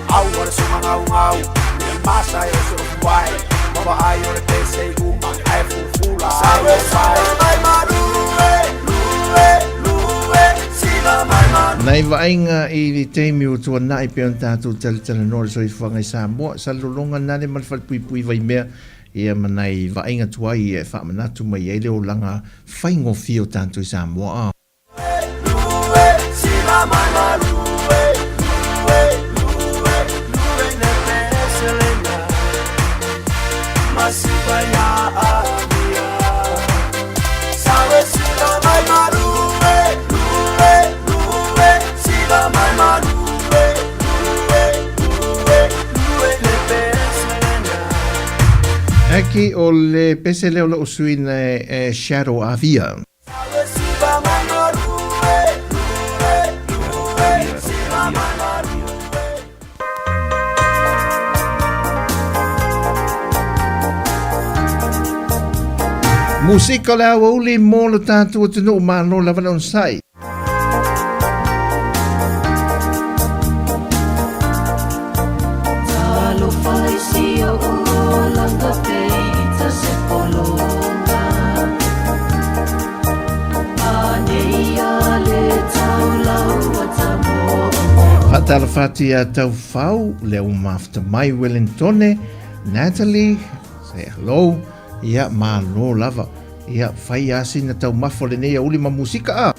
Aua le soga gaugau Ni masai o se ofu ai Mava ai o le pese i uma Ae fufula ai o vai Mai marue lue lue Siva mai marue Nai vaaiga i le taimi ua tuanai pei ona tatou talatalanoa i le soifuaga i Samoa, sa lologa nale ma le falepuipui Vaimea, ia ma nai vaaiga tuai e faamanatu mai ai le olaga faigofie o tatou i Samoa. Lue siva mai marue lue lue lue Le peselena Masiva ya avia Sawe siva mai marue lue lue Siva mai marue lue lue lue Le peselena Aki, o le pese lea o lou sui na e Shadow Avia. Sawe siva mai marue lue lue Siva mai marue Musika o le aoauli mo lo tatou atunuu, malo lava le onosai. Faatalofa atu ia Taufau, lea ua mafuta mai Wellingtone, Natalie, say hello, ia malo lava, ia fai lava sina taumafa o lenei aoauli ma musika a.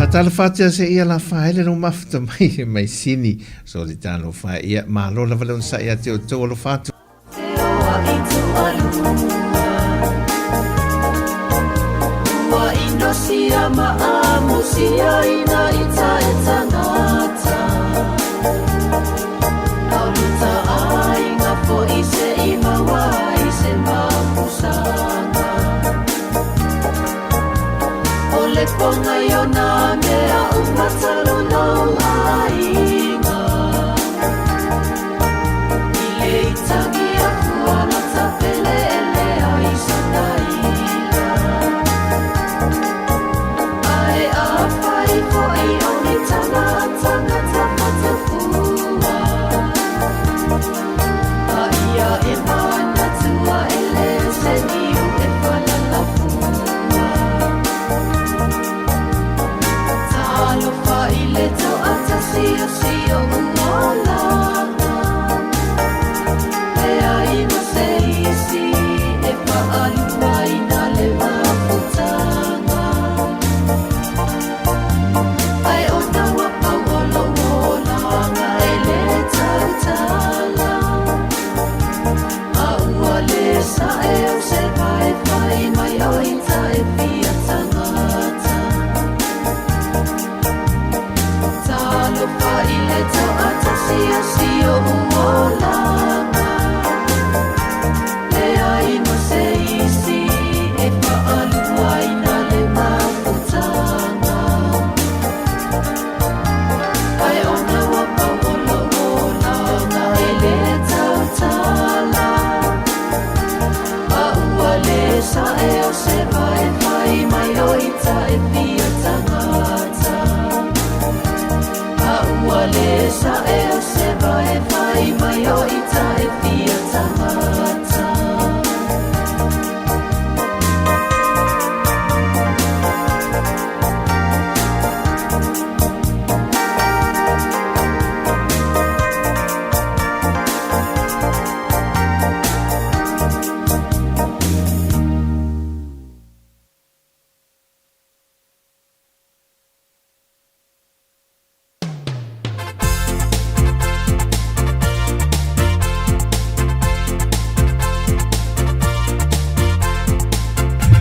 Talofa atu ia se ia la faele lo mafuta mai mai sini so le talofa ia malo lava le onosai ia te outou alofa atu.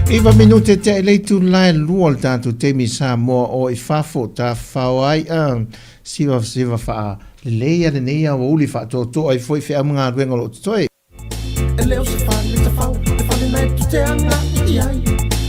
Iva minute te le itula e lua o le tatou taimi i Samoa o i fafo tafafao ai a siva siva faa lelei a lenei aoauli faatoatoa ai foi feau ma galuega o lo o totoe. E le o se fale tafao, le fale na e tu te aga i ai.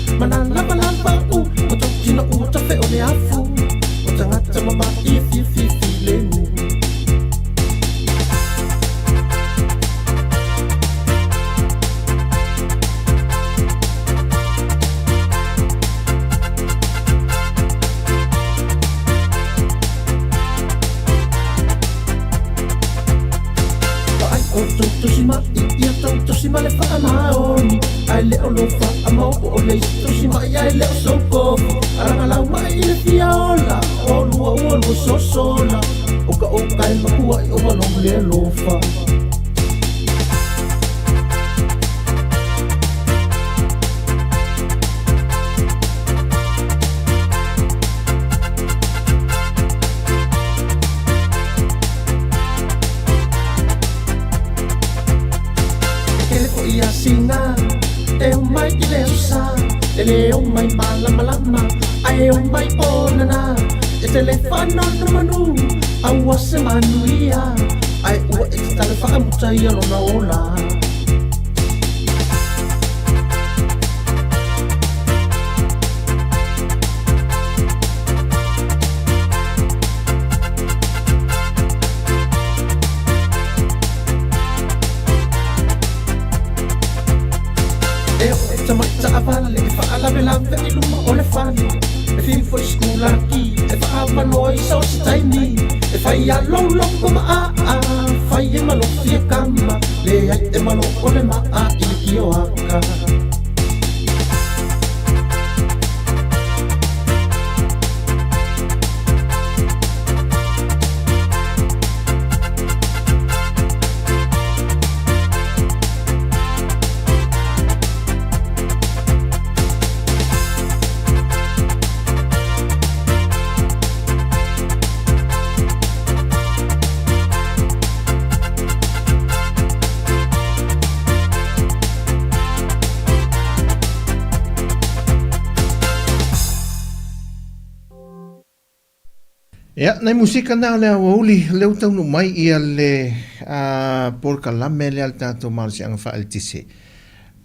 Ia, nai musika na o le aoauli, lea ua taunuu mai ia le uh, polokalame lea le tatou malosiaga faaeletise.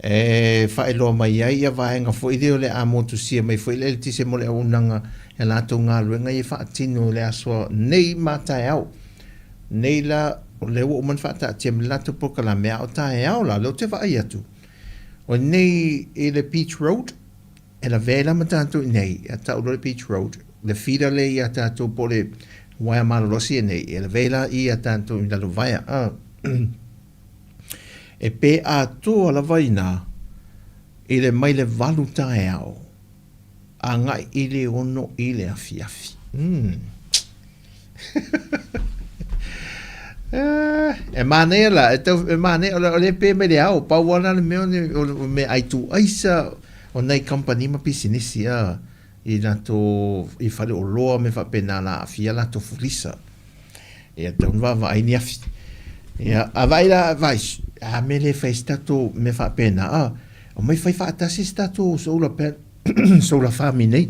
E faailoa mai ai ia vaega foi lea o le a motusia mai foi le eletise mo le auaunaga i a latou galuega ia faatino i le aso nei ma taeao. Nei la, o lea ua uma ona faataatia mai le latou polokalame, a o taeao la, lea ou te vaai atu, o nei i le Beach Road, E lavea la ma tatou i nei, ia tau loa le Beach Road, le feeder lea ia tatou po o le uaea malolosi nei, e lavea la ia tatou i lalo vaea. A. E pē atoa lava inā i le mai le 8 taeao agai i le 6 i le afiafi. Mm. E manaia la, e tau, e manaia, o le, o le pē mai le ao, pau lava la le mea o le, o le mea ai tu aisa o nai kamupani ma pisinisi a i latou i fale oloa me faapena la aafia latou fulisa. Ia tau na vaavaai ni afi. Ia, a vaai la, vaai, a mea le fai se tatou mea faapena, a, omai fai faatasi se tatou solar pan, solar farm i nei.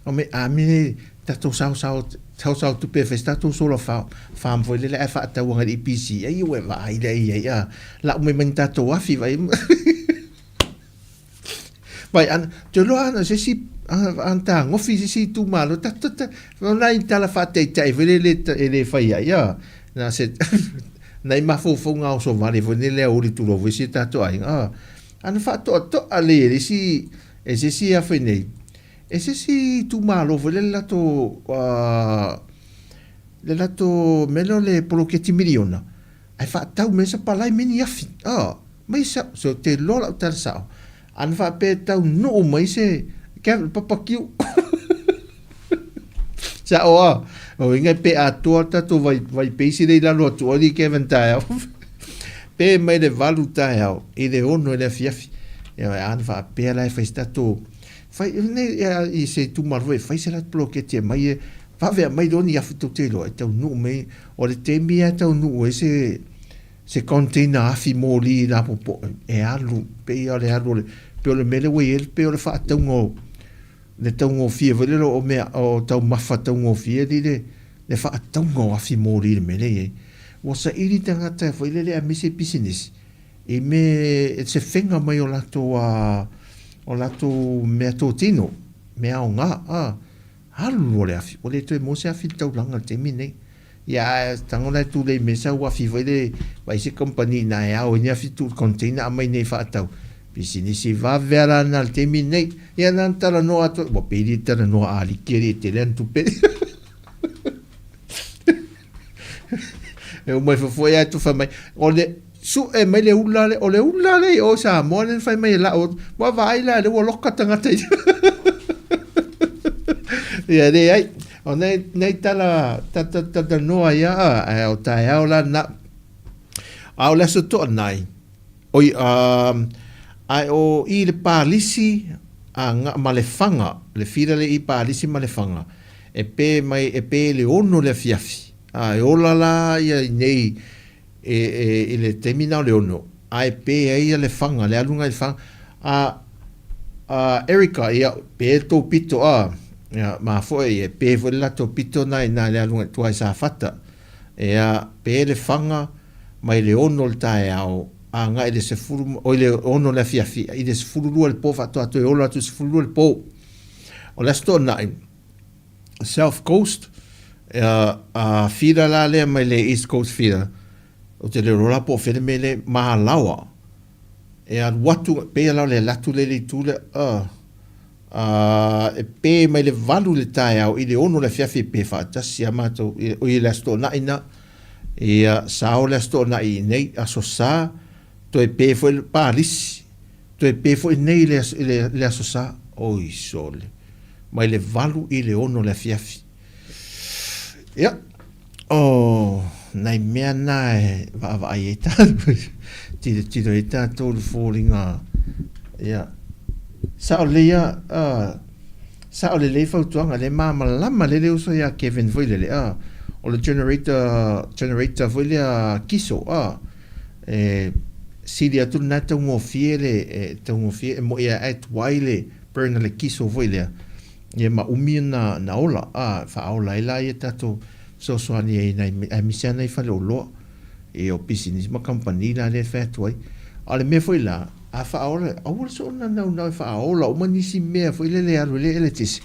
O me, a me tatou saosao, saosao tupe e fai se tatou solar farm, farm foi lele ae faatau agai le EPC, ai ua e vaai lea i ai, a, lau mai ma ni tatou afi, vai. Vai, ana, te loa ana se isi, ana tagofi se isi itumalo, ta, ta, ta, o nai tala faataitai foi lele e le fai ai, a, na se, nai mafaufauga oso vale foi lele a uli tulou foi si tatou aiga, a, ana faatoatoa le e le isi, E se isi afe nei, e se isi itumalo foi lea le latou le latou mea lea o le poloketi miliona, ae faatau mai sapalai mai ni afi, a, mai sa, so te iloa lau tala sao, ana faapea e taunuu mai se, Kevin, papakiu. Sao a, o inga pe atoa tatou vai, vai peisi lea i lalo atu o alii Kevin taeao. Pe mai le 8 taeao i le 6 i le afiafi. Ia ana faapea la e fai se tatou fai nei i se itumalo foi e fai se latou poloketi e mai e vave aumai loa ni afi tou te iloa e taunuu mai o le taimi lava e taunuu ai se se container afi moli i lapopo e alu pei lava o le alu o le pei o le mea lea ua i ai pei o le faatauga o le taugofie foi lele o mea o taumafa taugofie alii le le faatauga o afi moli i le mea lea e i ai. Ua saili tagata foi lele aemaise pisinisi i me se fega mai o latou a o latou meatotino, mea aoga, a, alu loa le afi, ua le toe maua se afi i le taulaga i le taimi lenei. Ia, ae tago la e tulei mai sau afi foi lele, vaai se kamupani i ina e ao ai ni afi tuu i le container aumai nei faatau. Pisinisi vave lava la lena i le taimi lenei. Ia na ona talanoa atu, ua pei le talanoa a aliki alii e tele ana tupe. E uma ifo foi ae tufa mai. O le sue mai le ula le, o le ula le i o Samoa le fai mai e lau. Ua vaai la le ua loka tagata i. Ia leai. O nei, nei tala, ta, ta, ta, ta noa ia, ae o taeao la na. A o le aso toanai, Oi, a, ae o i le palisi a nga, ma Lefaga, le fila le i palisi ma Lefaga, e pe mai, e pe i le ono le afiafi, a e ola la ia i nei e, e, i le taimi na o le ono, a e pe ai ia Lefaga, le aluga i Lefaga, a, a, Erica, ia, pe le tou pito, a, ia, ma foi, e pe foi le latou pito na i na i le aluga i tua i Safata, ia, pe Lefaga, mai le ono o le taeao agai i le sefulu, oi le ono o le afiafi i le 12 i le po faatoa toe ola atu i le 12 i le po. O le Aso Toonai, South Coast, a feeder la lea mai le East Coast feeder, ou te le iloa la po o fea le mea lea, Malawa. E alu atu, pei la o le alu atu lea i le itu lea, Ā, e pē mai le valu i le taeao i le ono le afiafi e pē faatasi a mātou, oi i le Aso Toonai na, ia, sao le Aso Toonai i inei, Aso Sa, toe pē foi le Palisi, toe pē foi nei i le, i le, le Aso Sa, oi sole, mai le valu i le ono le afiafi. Ia, o nai mea na e vaavaai ai tātou, tilotilo ai tātou i le foliga, ia, sao lelei a, a, sao lelei fautuaga, le malamalama lelei le uso ia Kevin foi lele, a, o le generator, generator foi lea kiso, a, e sili atu lena e taugofie le, e taugofie, e moi a e tuai le burn a le kiso foi lea, Ia ma umi ona na ola, a, e faaola ai la ia tatou fesoasoani ai nai, aemaise lava nai faleoloa, ia o pisinisi ma kamupani la lea e fai atu ai. A o le mea foi la, a faaola, aua le soona naunau e faaola uma nisi mea foi lele e alu ai le eletise,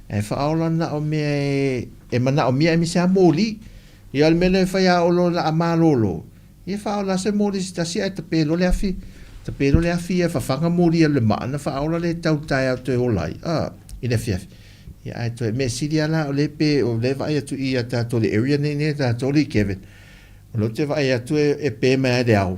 ae faaola na o mea e, e manaomia aemaise lava moli. Ia o le mea lea e fai a oo loa o le a malolo, Ia faaola se moli se tasi ae tape loa le afi, tape loa le afi ia fafaga moli alu le maa ona faaola lea tau taeao toe ola ai a i le afiafi. Ia ae toe mea sili a la o lea pe o lea vaai atu i ia tatou le area nei nei tatou le Kevin. O lea ou te vaai atu e, e pe mai ai le ao.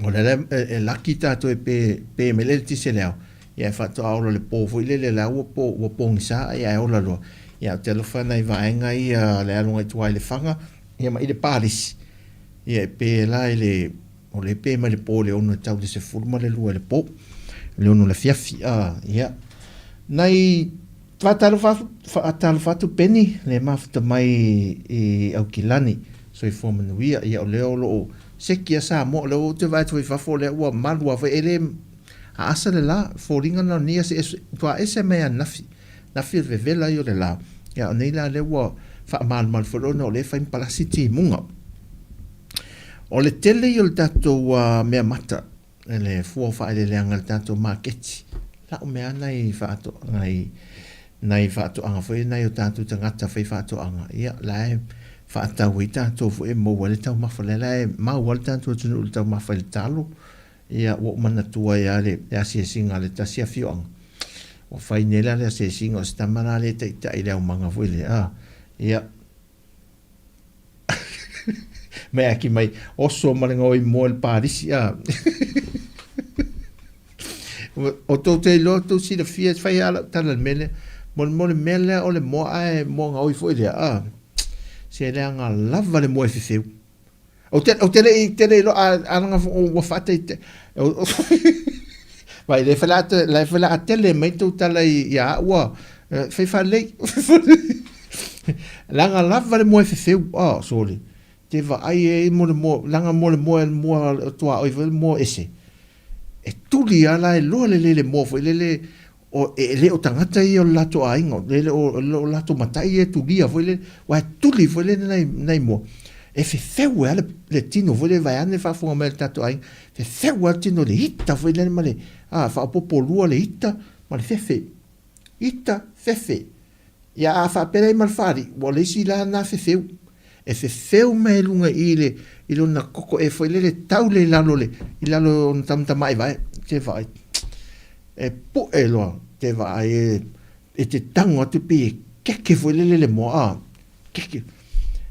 O lea e, e laki tatou e pe, pe mai le eletise le ao. Ia e faatoa ola le po foi lele la ua po ua pogisa ia ae ola loa. Ia ou te alofa nai vaega ia le aluga i tua i Lefaga Ia ma i le palisi, ia e pē la i le, o le pē mai le pō i le ono e tau i le 12 i le pō, i le ono i le afiafi, a, ia. Nai faatalofa, faatalofa atu Penny, le mafuta mai i Aukilani, soifua manuia, ia o lea o lo o seki a Samoa, o lea ua ou te vaai atu foi i fafo, o lea ua malu lava foi, e le aasa le la, foliga na o lenei aso, e matua ese mai ananafi. Nafi o le vevela ai o le la, ia o nei la lea ua faamalumalu foi ona o lea e fai ma palasi timuga. O le tele ia o le tatou mea mata, le fua o faaeleeleaga i le tatou maketi, lau mea lava nai faatoaga, nai faatoaga foi nai o tatou tagata fai faatoaga, ia la e faatau ai tatou foi e maua ai le taumafa, lea la e mau lava le tatou atunuu i le taumafa i le talo, Ia, ua ou manatua ai lava le asiasiga a le tasi afioaga. Ua fai nei la le asiasiga, o se tama la lea e taitai i le aumaga foi lea, a, ia, mai aki mai, oso ma le gaoi moa i le palisi, a. O tou te iloa, tou silafia, e fai lava lau tala i le mea lea, mo le, mo le mea lea o le moa ae moa gaoi foi lea, a, se leaga lava le moa e fefeu. Ou te, ou te le i, te le iloa, a, a langa ua faataitai. Vai, le whai la, le whai la tele mai tau tala i, i a ua, whai whalei. Langa lava le moe fefeu, oh, sorry. Te va ai e mo le moa, langa mo le moa, le moa tua oi le moa ese. E tuli ala e loa le lele moa foi lele, O, e le o tagata ia o le latou aiga, e le o, le o latou matai ia e tulia foi lele, aua e tuli foi lele nai, nai moa. E fefeu ai le, le tino foi lele vaeane le faafofoga mai a le tatou aiga, fefeu ai le tino i le ita foi lele ma le, A, faaopoopo lua le ita ma le fefe. Ita, fefe. Ia a faapea la i ai ma le faalii, ua o le isi la lena fefeu. E fefeu mai i luga i i le, i lona koko e foi lele tau le i lalo le, i lalo o ona tamatamaivae. Te vaai, e pu'e loa, te vaai e, e te tago atu pei e keke foi lele le moa, a, keke.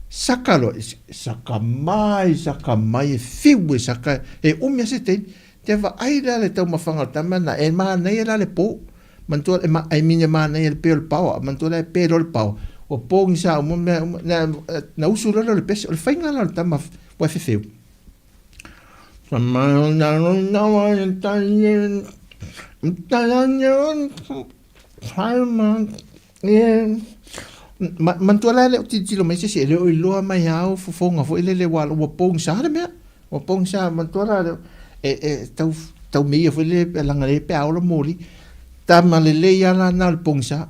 Saka loa, saka mai, saka mai, e fiu e saka, e umi a se taimi. Te vaai la le taumafaga o le tama na, e manaia la le pō. Manatua, e ma, I mean e manaia le pe o le paoa, manatua la e pe loa le paoa, ua pogisa uma mea uma, na, na usu loa lea o le pese, o le faiga la o le tama ua e fefeu. Manatua la e le o tilotilo mai se isi, e le o iloa mai lava au fofoga foi lele ua ua pogisa le mea. Ua pogisa, manatua la e, e tau, tau meia foi lele leaga lea pe a ola moli. Tama lelei lava la na o le pogisa.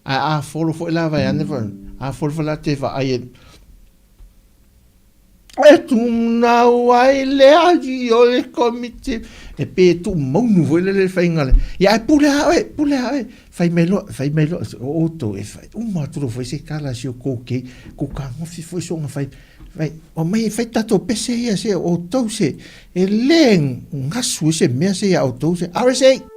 Ae a folo foi la vaeane, a folo foi la te vaai e E tunau ai le ahi o le komiti. E pei e tuumaunu foi lele le faiga le. Ia ae pule a oe, pule a oe. Fai mai loa, fai mai loa, o outou e fai uma atu loa foi se tala a si o kou kei, kou kagofi foi soga fai. Fai, omai e fai tatou pese ia se o outou se, e le gasu ai se mea se ia outou se. RSA!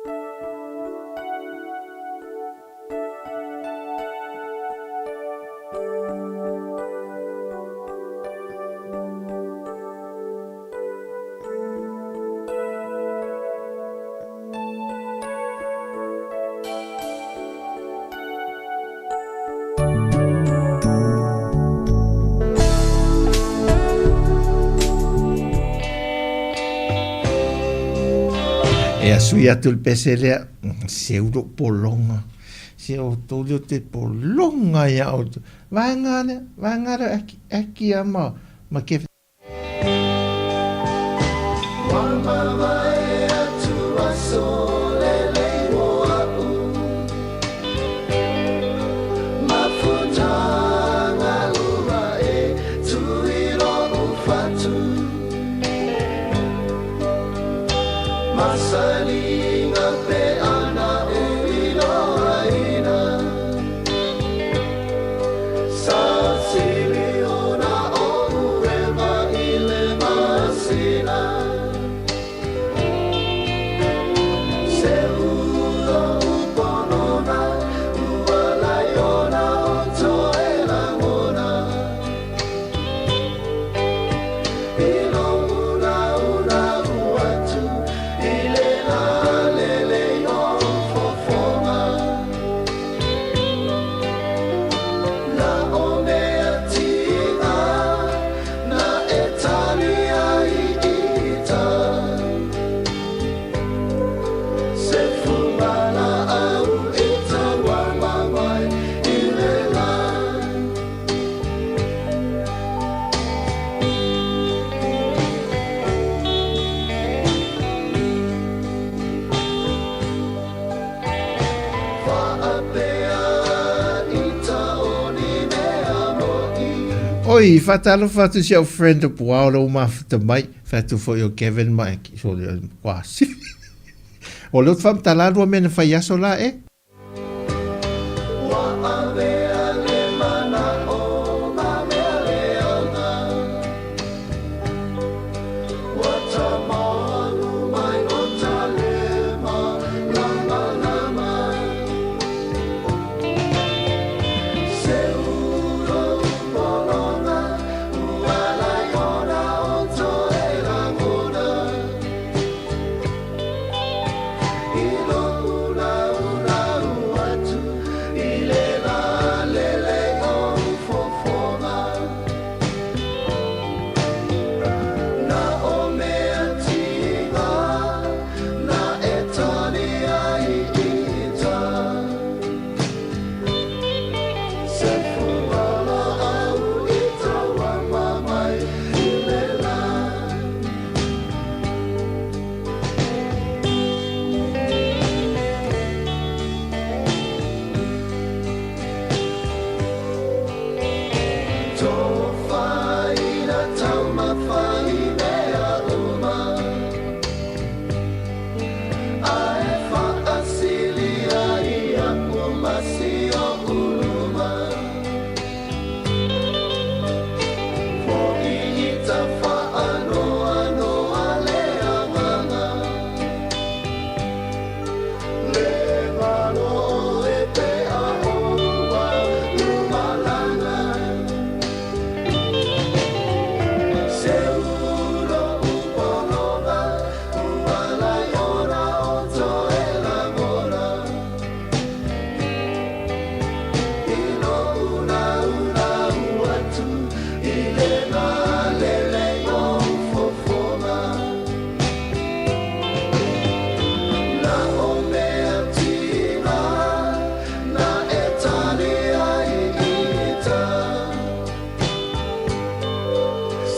Ea sui atu le pese lea. Se uro pologa. Se outou lea o te pologa ia outou. Vaega lea, vaega lea aki, aki a ma, ma Kevin. Oi, faatalofa atu si au friend o Puao le ua mafuta mai. Fai atu foi o Kevin ma e ki, sorry, kua sifi. O lea ou te faamatala lua mea na fai aso la e. Na o mea tina na e tali ai i ta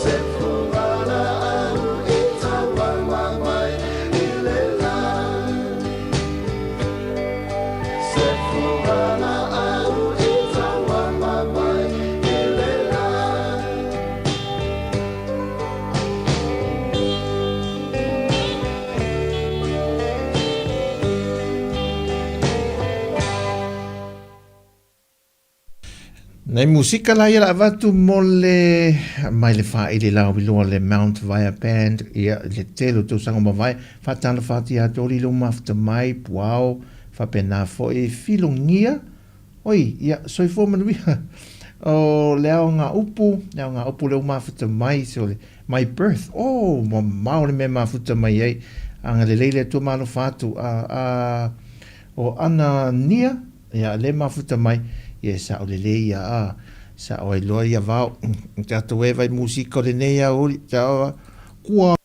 Se fungala au i ta wawa mai i le la Se fungala au i ta wawa mai i le la. Nai musika la ia la avatu mo le mai le faaili lauiloa le Mount Vaea Band ia le tele o tausaga mavae faatalofa atu ia te oli lou mafuta mai puao faapena foi filogia Oi, ia, soifua manuia. O le aoga upu, le aoga upu lea ua mafuta mai, so le my birth, oh, mamao le mea e mafuta mai ai. Agalelei le Atua ma alofa atu. A, a, o Anania, ia, lea e mafuta mai, ia, e sao lelei ia, a, sao ai loa ia vao. Tatou e vai musika o lenei aoauli, tau, kua.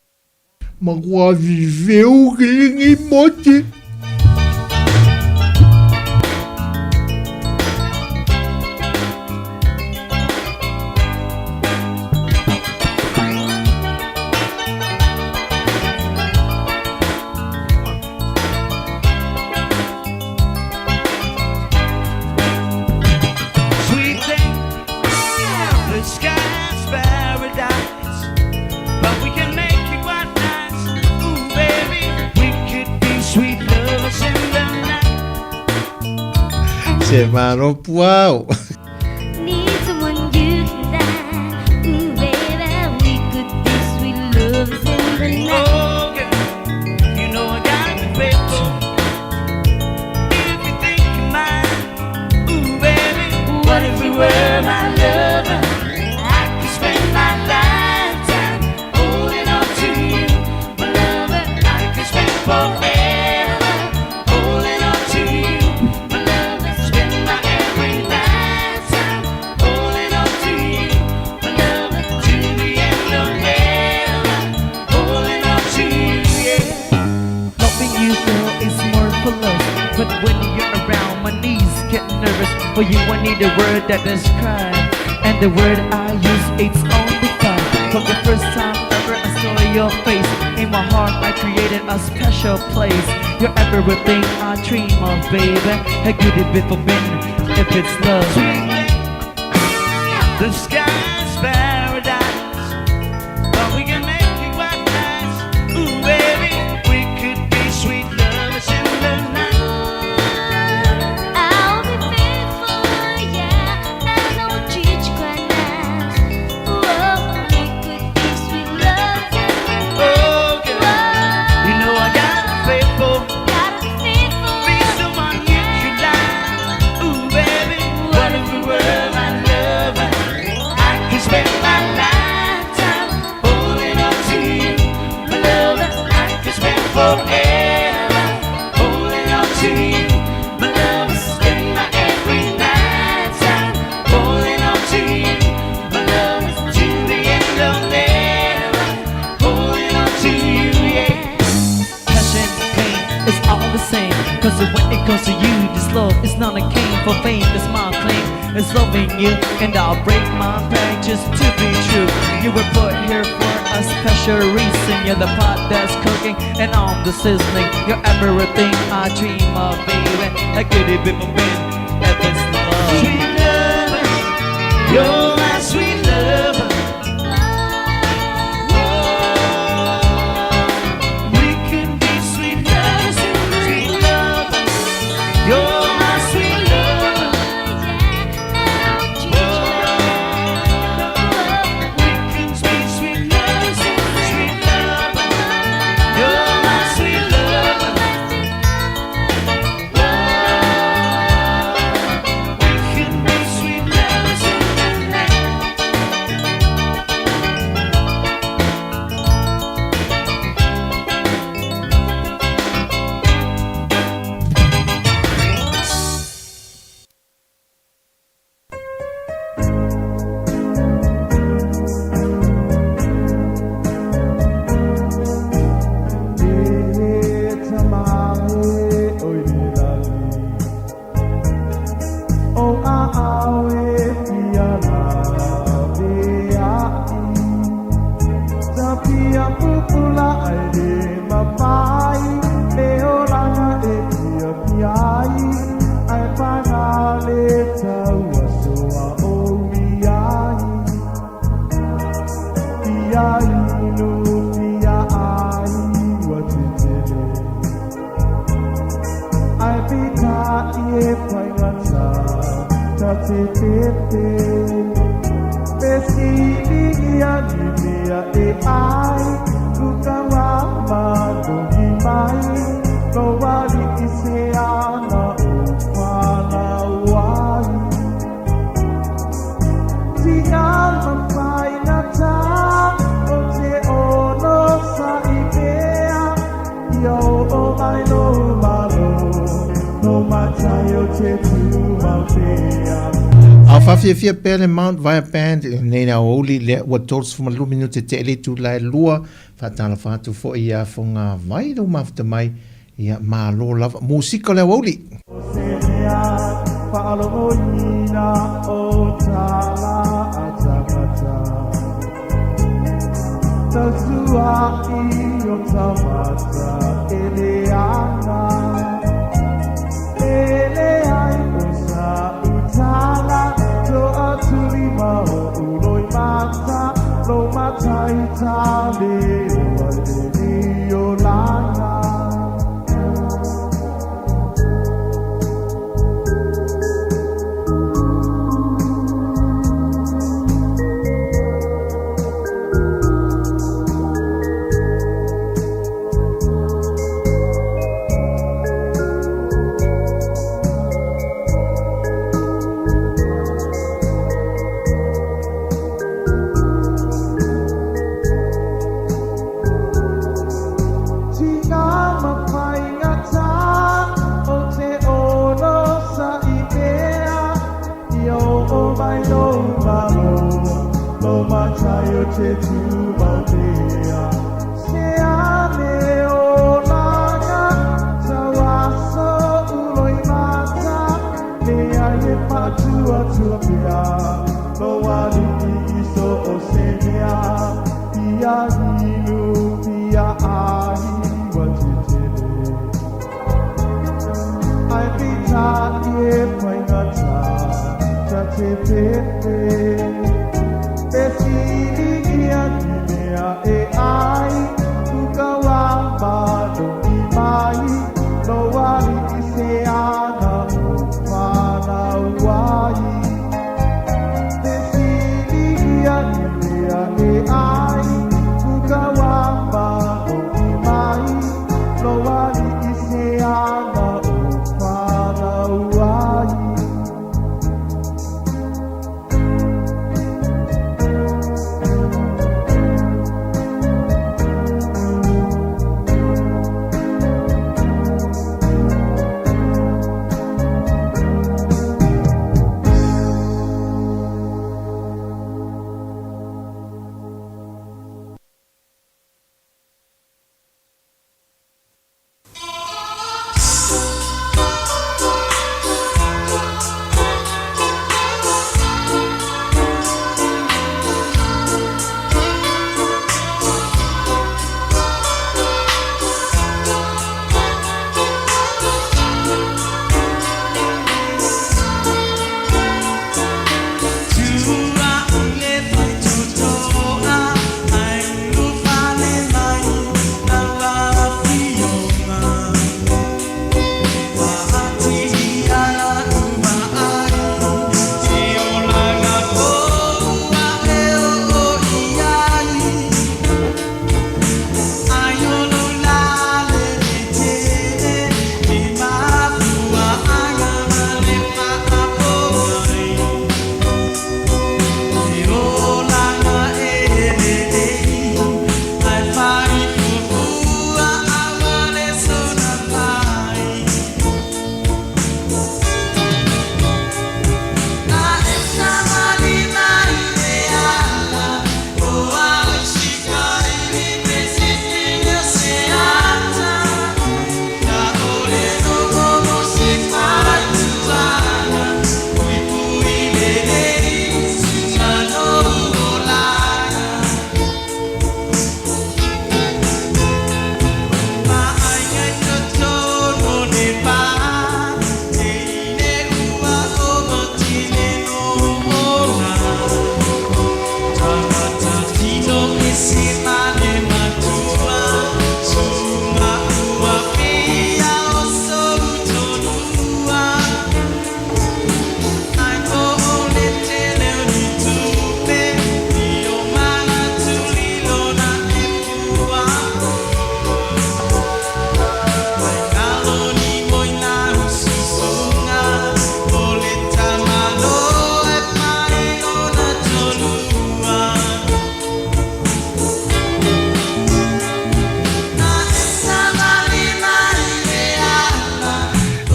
Matua viveu que ninguém mote. Sweet thing, the sky's paradise, but we can make it quite nice. Ooh, baby, we could be sweet lovers in the night. Se malo puao. Need someone you can lie. Ooh, baby, we could be sweet lovers in the night. Oh, girl, you know I gotta be faithful. If you think you're mine, ooh, baby, what if we were my lover? I could spend my lifetime holding on to you, my lover. I could spend forever holding on to you, my lover. Spend my every lifetime holding on to you, my lover, to the end of never, holding on to you, yeah. Loving you, girl, is marvelous. But when you're around, my knees get nervous. For you, I need a word that describes. And the word I use, it's only five. From the first time ever I saw your face, in my heart I created a special place. You're everything I dream of, baby. How could it be forbidden if it's love? Sweet thing, the sky's paradise, but we can make it quite nice. Ooh, baby, we could be sweet lovers in the night. I'll be faithful, yeah, and I will treat you quite nice. Oh, we could be sweet lovers in the night. Oh, girl, you know I gotta be faithful. Gotta be faithful. Be someone you could like. Ooh, baby, what if we were my lover? I could spend my lifetime holding on to you, my lover. I could spend forever holding on to you, my lover. Spend my every night time holding on to you, my lover, to the end of never, holding on to you, yeah. Passion, pain, it's all the same. Cause when it comes to you, this love is not a game for fame. It's my claim, it's loving you. And I'll break my back just to be true. You were put here for a special reason. You're the pot that's cooking, and I'm the sizzling. You're everything I dream of, baby. How could it be forbidden if it's love? Sweet lover, you're my sweet lover. Oh, we can be sweet lovers, sweet lover. You're my sweet lover. Yeah, and I will treat you quite nice. We can be sweet lovers, sweet lover. You're my sweet lover. Oh, we can be sweet lovers in the night. e paingata ta te pepe Te sili ia ni mea e ai Uka wā manogi mai No wari i se ana o whanau ai A faafiafia pea le Mount Vaea Band i lenei aoauli lea ua 32 minute te le itula e lua. Faatalofa atu foi ia Fogavai lou mafuta mai ia malo lava. Musika o le aoauli.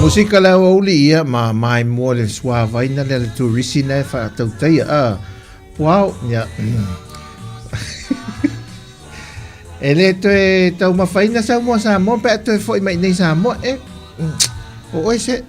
Musika le aoauli ia ma mai mua le suāvaina lea le turisi na e whaatautaia a puao ia e le toe taumafaina sau mua Samoa pe a toe foi mai nei Samoa e o oe se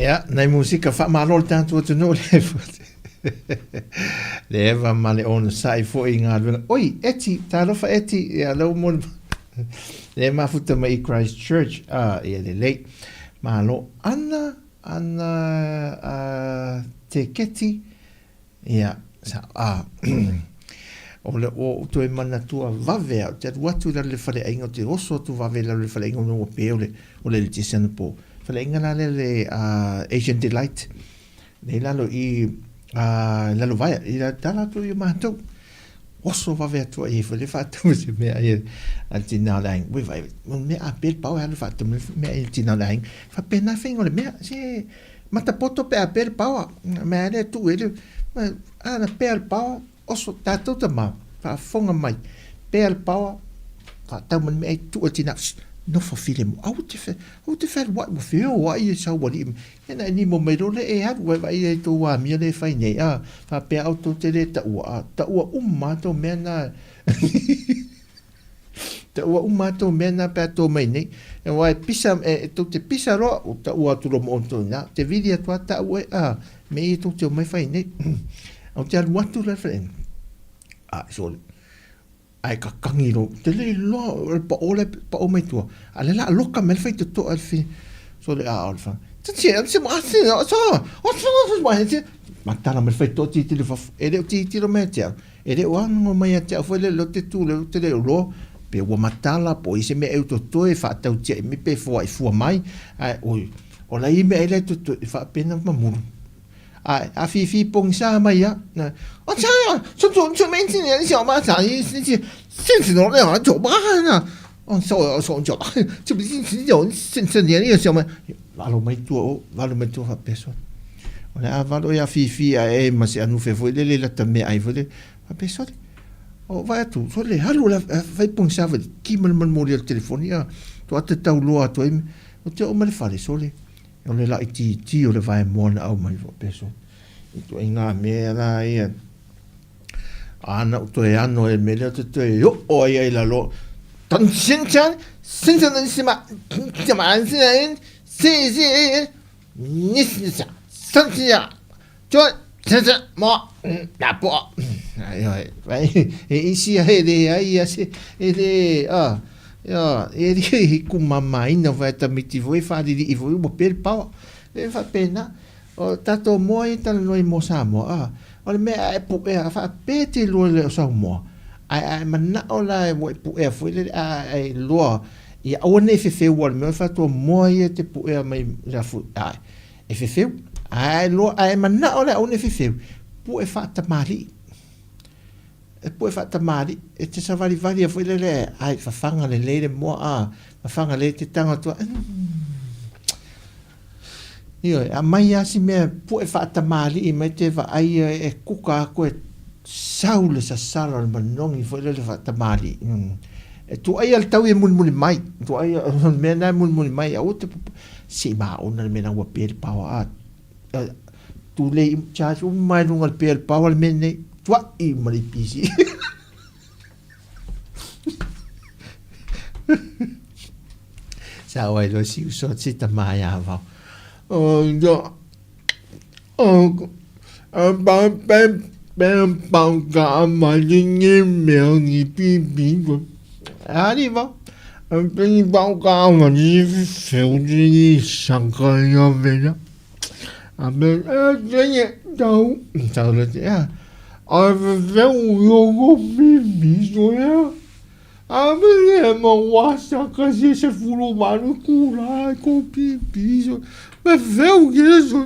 Ia, nai musika faamalo le tatou atunuu le le eva ma le onosai foi i galuega. Oi, Eti, talofa Eti, ia lau mo le mafuta mai i Christchurch. Ah, ia lelei. Malo. Ana, ana, te keti, Ia, sa, a, o le, ua ou toe manatua vave au, te alu atu i lalo i le faleaiga, ou te oso atu vave i lalo i le faleaiga ona ua pe o le, o le eletise anapo. Faleaiga la lea le Asian Delight, lea i lalo i, i Lalovaea, i tala atu i o matou. Oso vave atu ai foi le faatau i se meaai a le tina o le aiga. Ui vaai, o le mea a pe le pao e alu e faatau mai le meaai a le tina o le aiga. Faapena faiga o le mea, se matapoto pe a pe le paoa. Mea lea tuu ai le, a na pea le paoa, oso, tatou tama, faafofoga mai, pea le paoa, faatau mai le meaai, tuu i le tina, shh, nofo filemu, aua te, aua te fealuai, ua feoai e sau alii Ia na e nimo mai loa lea e alu, vaai ai tou amio lea e fai nei, a, faapea outou te le taua, a, taua uma lava tou mea na, taua uma lava tou mea na pe a tou mai nei. Aua e pisa, e, tou te pisa loa, ua taua atu loa ma outou i ina, te vili atu lava tau e, a, mea ia tou te omai fai nei. Ou te alu atu la i le faleaiga, a, sole, Ae kakangi lo, te le iloa o le pao le pao mai tua. A le la loka mai le faitotoa i le fi. So le a o le fa. Te te se ma se o so. O so so ma se. Ma tala mai le faitotoa titilo fafo. E le o titilo mai ia te au. E le o ago mai ia te au foi le lo te tu le te le o loa. Pe ua matala po o i se mea e utotoe faatautia i me pe foai fua mai. Ae oi, o la i mea ai le totoe e faapena mamulu. Ae a fifi pogisa mai ia, o cha ya, so so so me ti ni xiao ma cha yi si si si si no le ha jo ba na. O so so jo ba. Ti bi si si jo si si ni ni xiao ma. Valo mai tua o, valo mai tua faapea sole. O le a valo ia fifi ae e ma se anufe foi lele lata meaai foi lele. Faapea sole. O vaai atu, sole alu la fai pogisa foi ki ma le malimoli o le telefoni a. Toa te tau loa atu ai. O te oo mai le fale sole. O le laitiiti o le vaemoa na aumai faapea soo. I ituaiga mea la ia, a na ou toe ano ai i le mea lea, ou te toe oo ai ai i lalo, tan sin chan, sin chan tan si ma, si ma si si si ni si sa, san si ya, cho si si mo, na po. Ai, ai, e isi ai le ai ia se, e le, a. Ia, e le i kumamaina foi a tamaiti foi faalilii foi ua pe le paoa. E faapena. O tatou moa ia e talanoa i moa Samoa, a, o le mea a e puea, a faapea e te iloa le o sau moa, ae a e manao la ua e puea foi lele, a e iloa ia aua ne i fefeu aua o le mea o le faatoa moa ia e te puea mai le afu, a e fefeu. Ae a e iloa, a e manao la aua ne i fefeu, pue faatamalii. E pue faatamalii, e te savalivali ai foi lele, ai, fafaga lelei le moa, a, fafaga lelei te tago atu, Ioe, aumai lava si mea e pue faatamalii mai te vaai e kuka atu e sau le sasala o le manogi foi lele faatamalii. E tuuaia le taui e mulimuli mai, tuuaia o le mea lena e mulimuli mai, aua te se i maona le mea lena ua pe le power a tulei charge uma i luga o le pe o le power le mea lenei, tuai uma le EPC. Sa ai loa si uso si tama ia vao. O yo o a ba pe pe pa ka ma ni ni me ni pi pi ko. A ni vao. A pe ni pa ka ma ni se u ni sang ka yo ve na. A me a te ni tau tau le te a. A ve u yo go pi pi so ya. A me le ma wasa ka se se fulu malu kula ko pi pi so. Me veu ke so.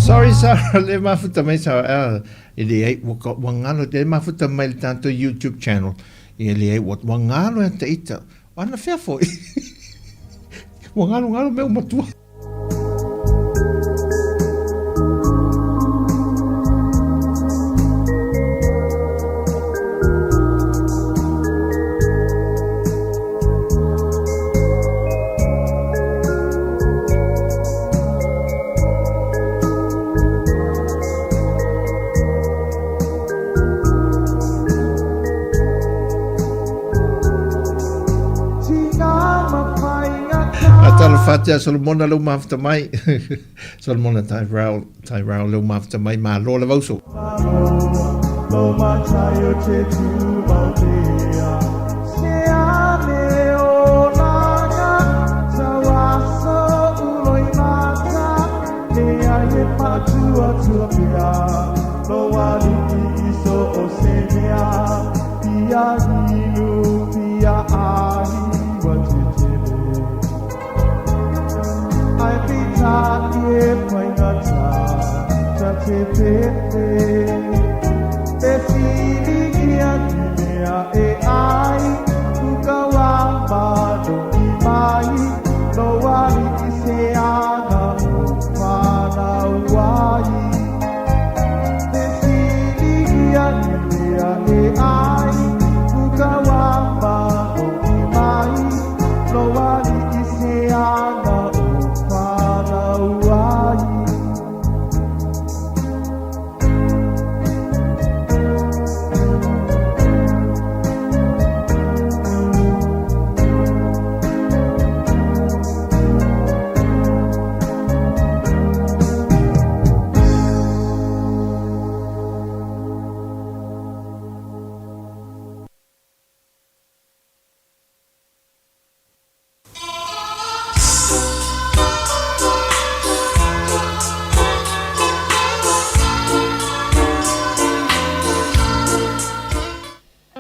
Sorry Sarah, le mafuta mai Sarah, e leai, ua, ua ngalo, le mafuta mai le tātou YouTube channel, e leai, ua, ua ngalo e te ita, ana fea foi. Ua ngalo ngalo mea ua matua. Talofa atu ia Solomona lou mafuta mai. Solomona Tyrell, Tyrell lou mafuta mai, malo lava uso.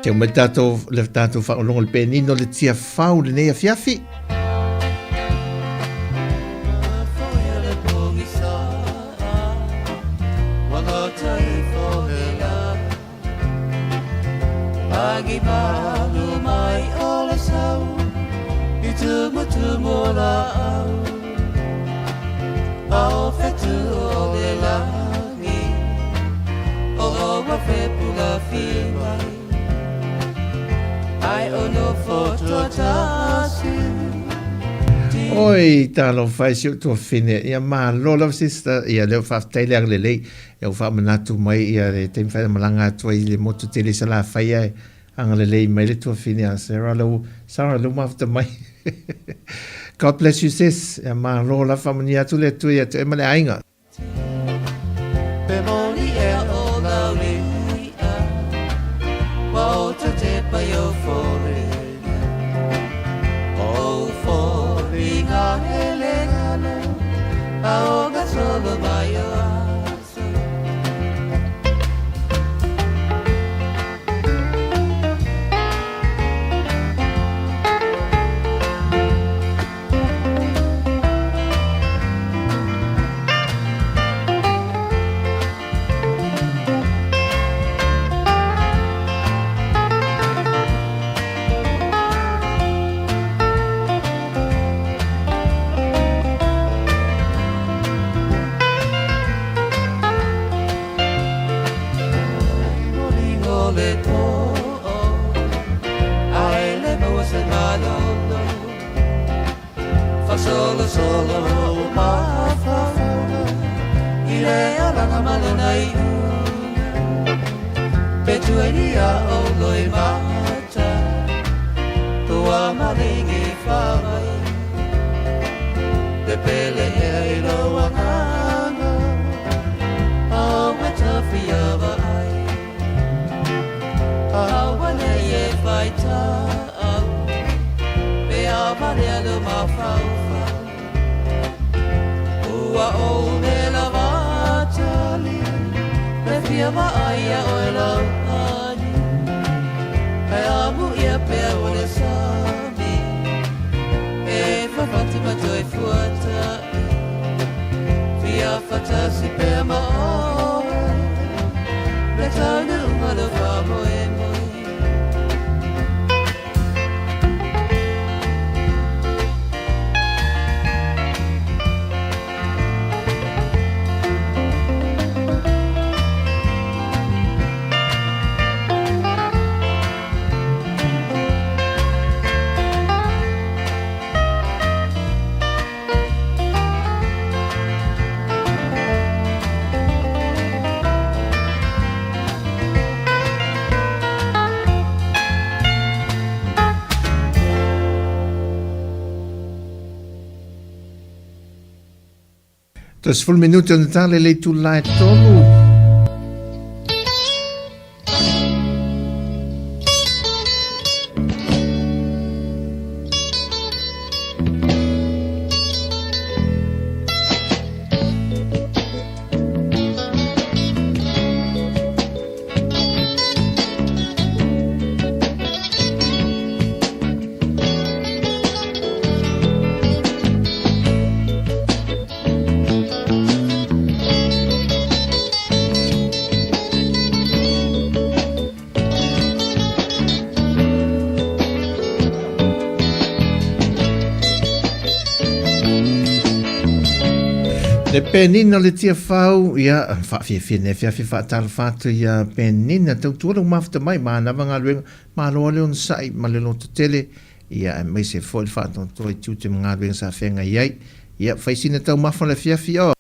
Teu mai tatou le tatou faalogo le penino le Tiafau lenei afiafi. Oi, talofa e si ou tuafine. Ia malo lava sister. Ia lea ua faafetai le agalelei. Ia ua faamanatu mai ia le taimi fai malaga atu ai i le motu tele i Salafai ae agalelei mai le tuafine a Sarah leu Sarah leu mafuta mai. God bless you sis. Ia malo lava faamanuia atu le Atua ia te oe ma le aiga. Toe 10 minute ona tale le itula e tolu. Le Penina le Tiafau, ia, whaafiafia ne fiafi whaatalofa atu ia Penina, tautua le mafuta mai, manava galuega, malo le onosai ma le lototele, ia, aemaise foi le faatoatoa i tiute ma galuega sa feagai ai. Ia, fai sina taumafa le afiafi, oh.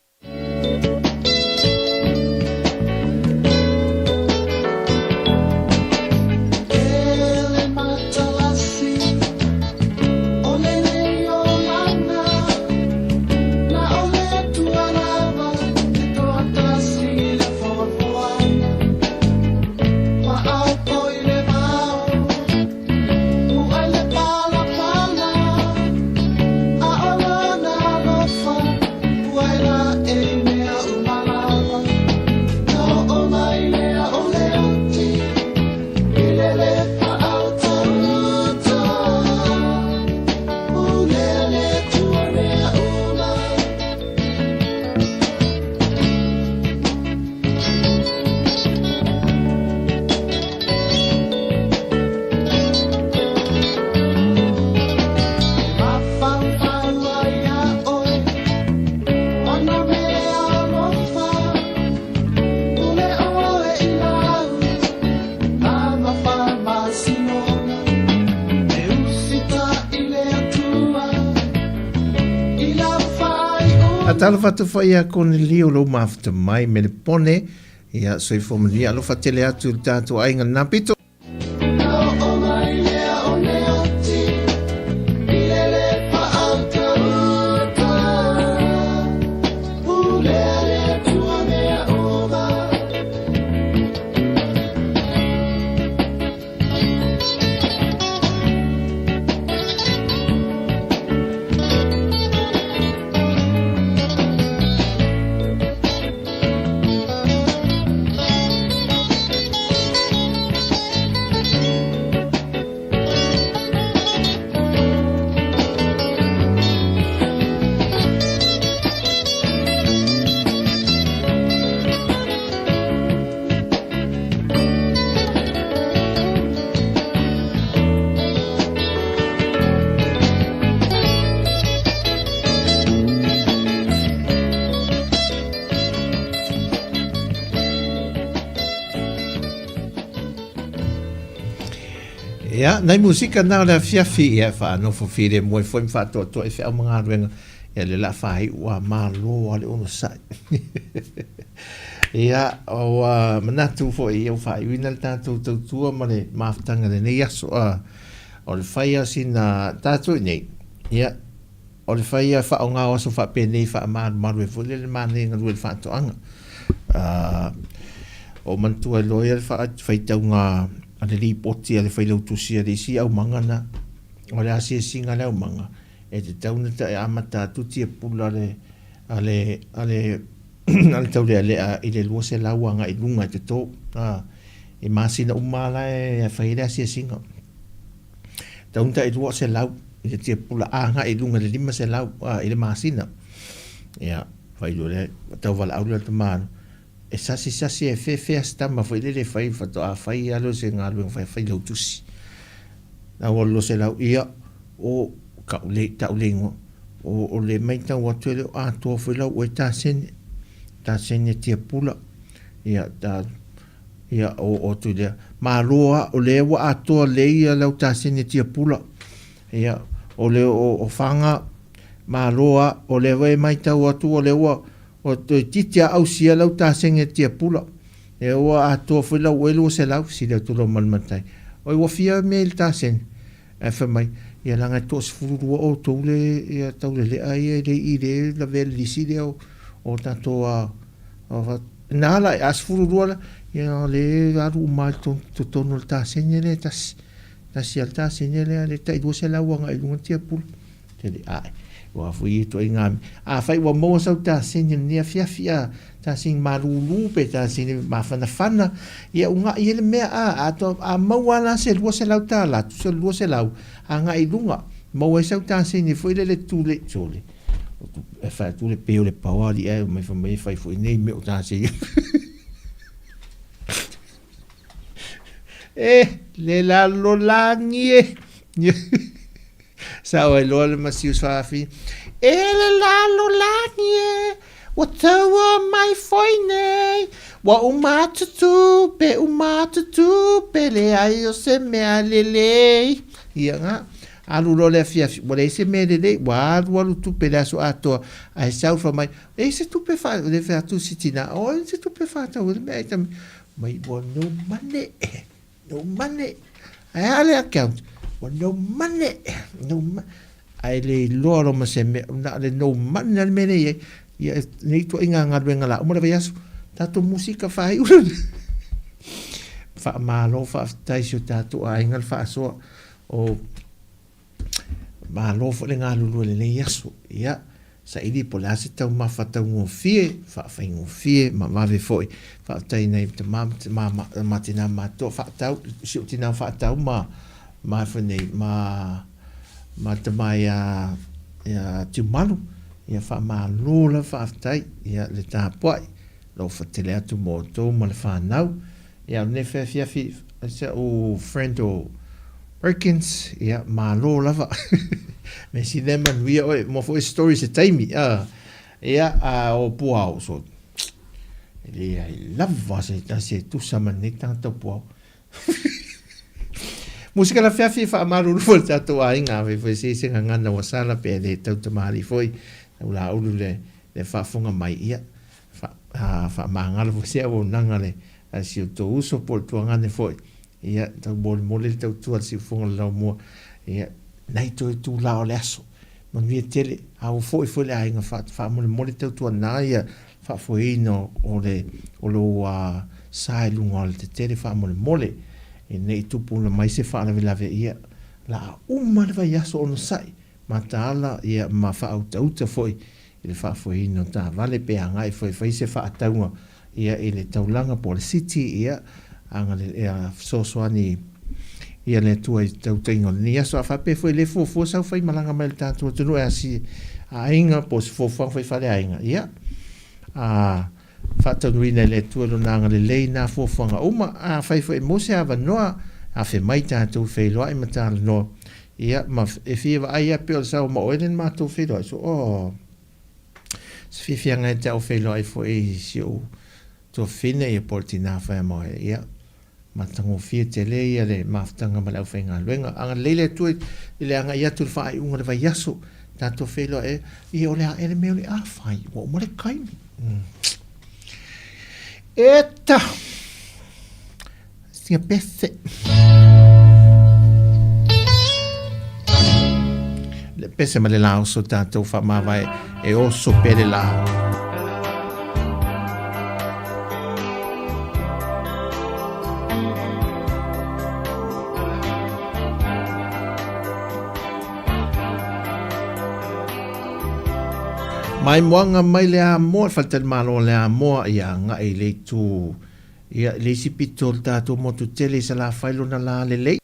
Faatalofa atu foi ia Konelio lou mafuta mai me le pone. Ia, soifua manuia. Alofa tele atu i le tatou aiga lena pito. Ia, nai musika na o le afiafi, ia, faanofo filemu ai foi ma faatoatoa i feau ma galuega, ia, le la faaiu a malo a le onosai. Ia, ua manatu foi ia ua faaiuina le tatou tautua ma le mafutaga i lenei aso, a, o le fai a sina tatou i nei, ia, o le fai a faaaoga o aso faapenei faamalumalu ai foi lea le manaia galue i le faatoaga. A, o manatua ai loa ia le faitauga a le lipoti a le failautusi a le isi aumaga na, o le asiasiga a le aumaga, e tatau ona amata atu tiapula a le, a le, a le a le taulealea i le 200 agai i luga e toto. A, i masina uma la e fai ai le asiasiga. Tau na tai 200 i le tiapula agai i luga i le 500 a, i le masina. Ia, fai loa lea, tau valaau lea o le tama, e sasisasi e fefe se tama foi lele e fai faatoa fai lava lea o se galuega fai failautusi. La ua 200, ia, o tau le, tau le igoa, o, o le maitau atu e le o atoa foi lau oe tasene, tasene tiapula, ia, ta, ia, o, o atu lea, malo a, o lea ua atoa lei ia lau tasene tiapula, ia, o le, o, o fanga, malo a, o lea foi e maitau atu o lea ua, ua toeitiiti a ausia lau tasene tiapula, ia ua atoa foi lau oe 200, sili atu loa ma le matai, oi ua fia mea i le tasene? Ae fai mai, ia leaga e toasefululua outou le ia taulelea ia e le i le lavea le lisi lea o, o tatou a, a na la a 12 la, ia le alu uma i totonu o le tasene lea e tasi. Tasi a le tasene lea le tai 200 agai i luga tiapula. Tele ae. Ua foi ia ituaiga mea. Afai ua maua sau tasene i lenei afiafi, a, tasene malulu pe tasene mafanafana, ia ugaʻi ai le mea, a, atoa, a maua lava la se $200, tusa le 200, agai i luga, maua ai sau tasene foi lele tule, sole, e fai atu le pe o le paoa alii ae omai fai mai e fai foi nei mea o tasene. E, le lalolagi e. Sao ai loa le masiu faafi. E le lalolagi e, ua taua mai foi nei, ua uma atu tupe, uma atu tupe, leai o se mea lelei. Ia nga, alu loa le afiafi, ua leai se mea lelei, ua alu alu tupe le aso atoa, ae sau fai mai, e se tupe fa, le fai atu si tina, o e se tupe faatau ai le mea ai tame, mai ua no money. No money. Ae a le account? Ua no money. No money. Ae le iloa loa ma se mea, na o le no money na le mea lea e i ai. Ia, nei ituaiga galuega la uma le vaiaso. Tatou musika faaiu. Faamalo, faafetai si o tatou aiga le faasoa. O Malo foi le galulue i lenei aso. Ia, saili po o le a se taumafa taugofie, faafaigofie ma vave foi. Faafetai i nai tama ma ma tina matutua faatau, si ou tina faatau ma ma foi nei ma ma tama ia ia Tiumalu. Ia faamalo lava faafetai ia le tapuai. Alofa tele atu mo outou ma le fanau. Ia, o lenei afiafi, si au friend o Perkins, ia, malo lava. Me sili ai manuia oe, mo foi story se taimi. Ia, a o Puao, so, e leai lava se tasi e tusa ma lenei tagata o Puao. Musika la fiafi e faamalulu foi le tatou aiga, afai foi se se gagana ua sala pe le tau tamalii foi, tau laulu le. le faafofoga mai, ia, faamagalo foi se auaunaga a le a si outou uso po o le tuagane foi, ia, taumolemole le tautua a le siufofoga o le laumua, ia, nai toe itulā o le aso. Manuia tele, a ua foi foi le aiga faamolemole tautuana ia faafoeina o le o lou sa i luga o le tetele faamolemole ne i tupu mai se faalavelave ia la a uma le vaiaso onosai mataala ia ma faautauta foi i le faafoeina o taavale pe agai foi e fai se faatauga ia i le taulaga po o le city ia ia fesoasoani ia le Atua i tautaiga o lenei aso. A faapea foi le fuafua sau faimalaga mai le tatou atunuu e asi aiga po o se fuafuaga fai faleaiga, ia a faataunuina e le Atua lona agalelei nā fuafuaga uma. A fai foi mo se avanoa, afe mai tatou feiloai ma talanoa, ia ma e fia vaai lava pei o le sao ma oe le matou feiloai. So, oh, se fiafiaga e te au feiloai foi i si ou tuafafine ia po o le tinā fai a Maoe, ia, matagofie tele ia le mafutaga ma le aufaigaluega. Agalelei le Atua i le agai atu i le faaiuga o le vaiaso, tatou feiloai, ia o le a ea le mea o le a fai, ua uma le taimi. Eta! Sina pese. Le pese ma le la oso tatou faamavae e oso pea le la. Maimoaga mai le Amoa, le faletalimalo o le Amoa ia agai i le itu Ia, i le isi pito o le tatou motu tele i Salafai lona lā lelei.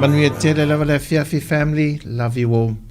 Manuia tele lava le afiafi family, love you all.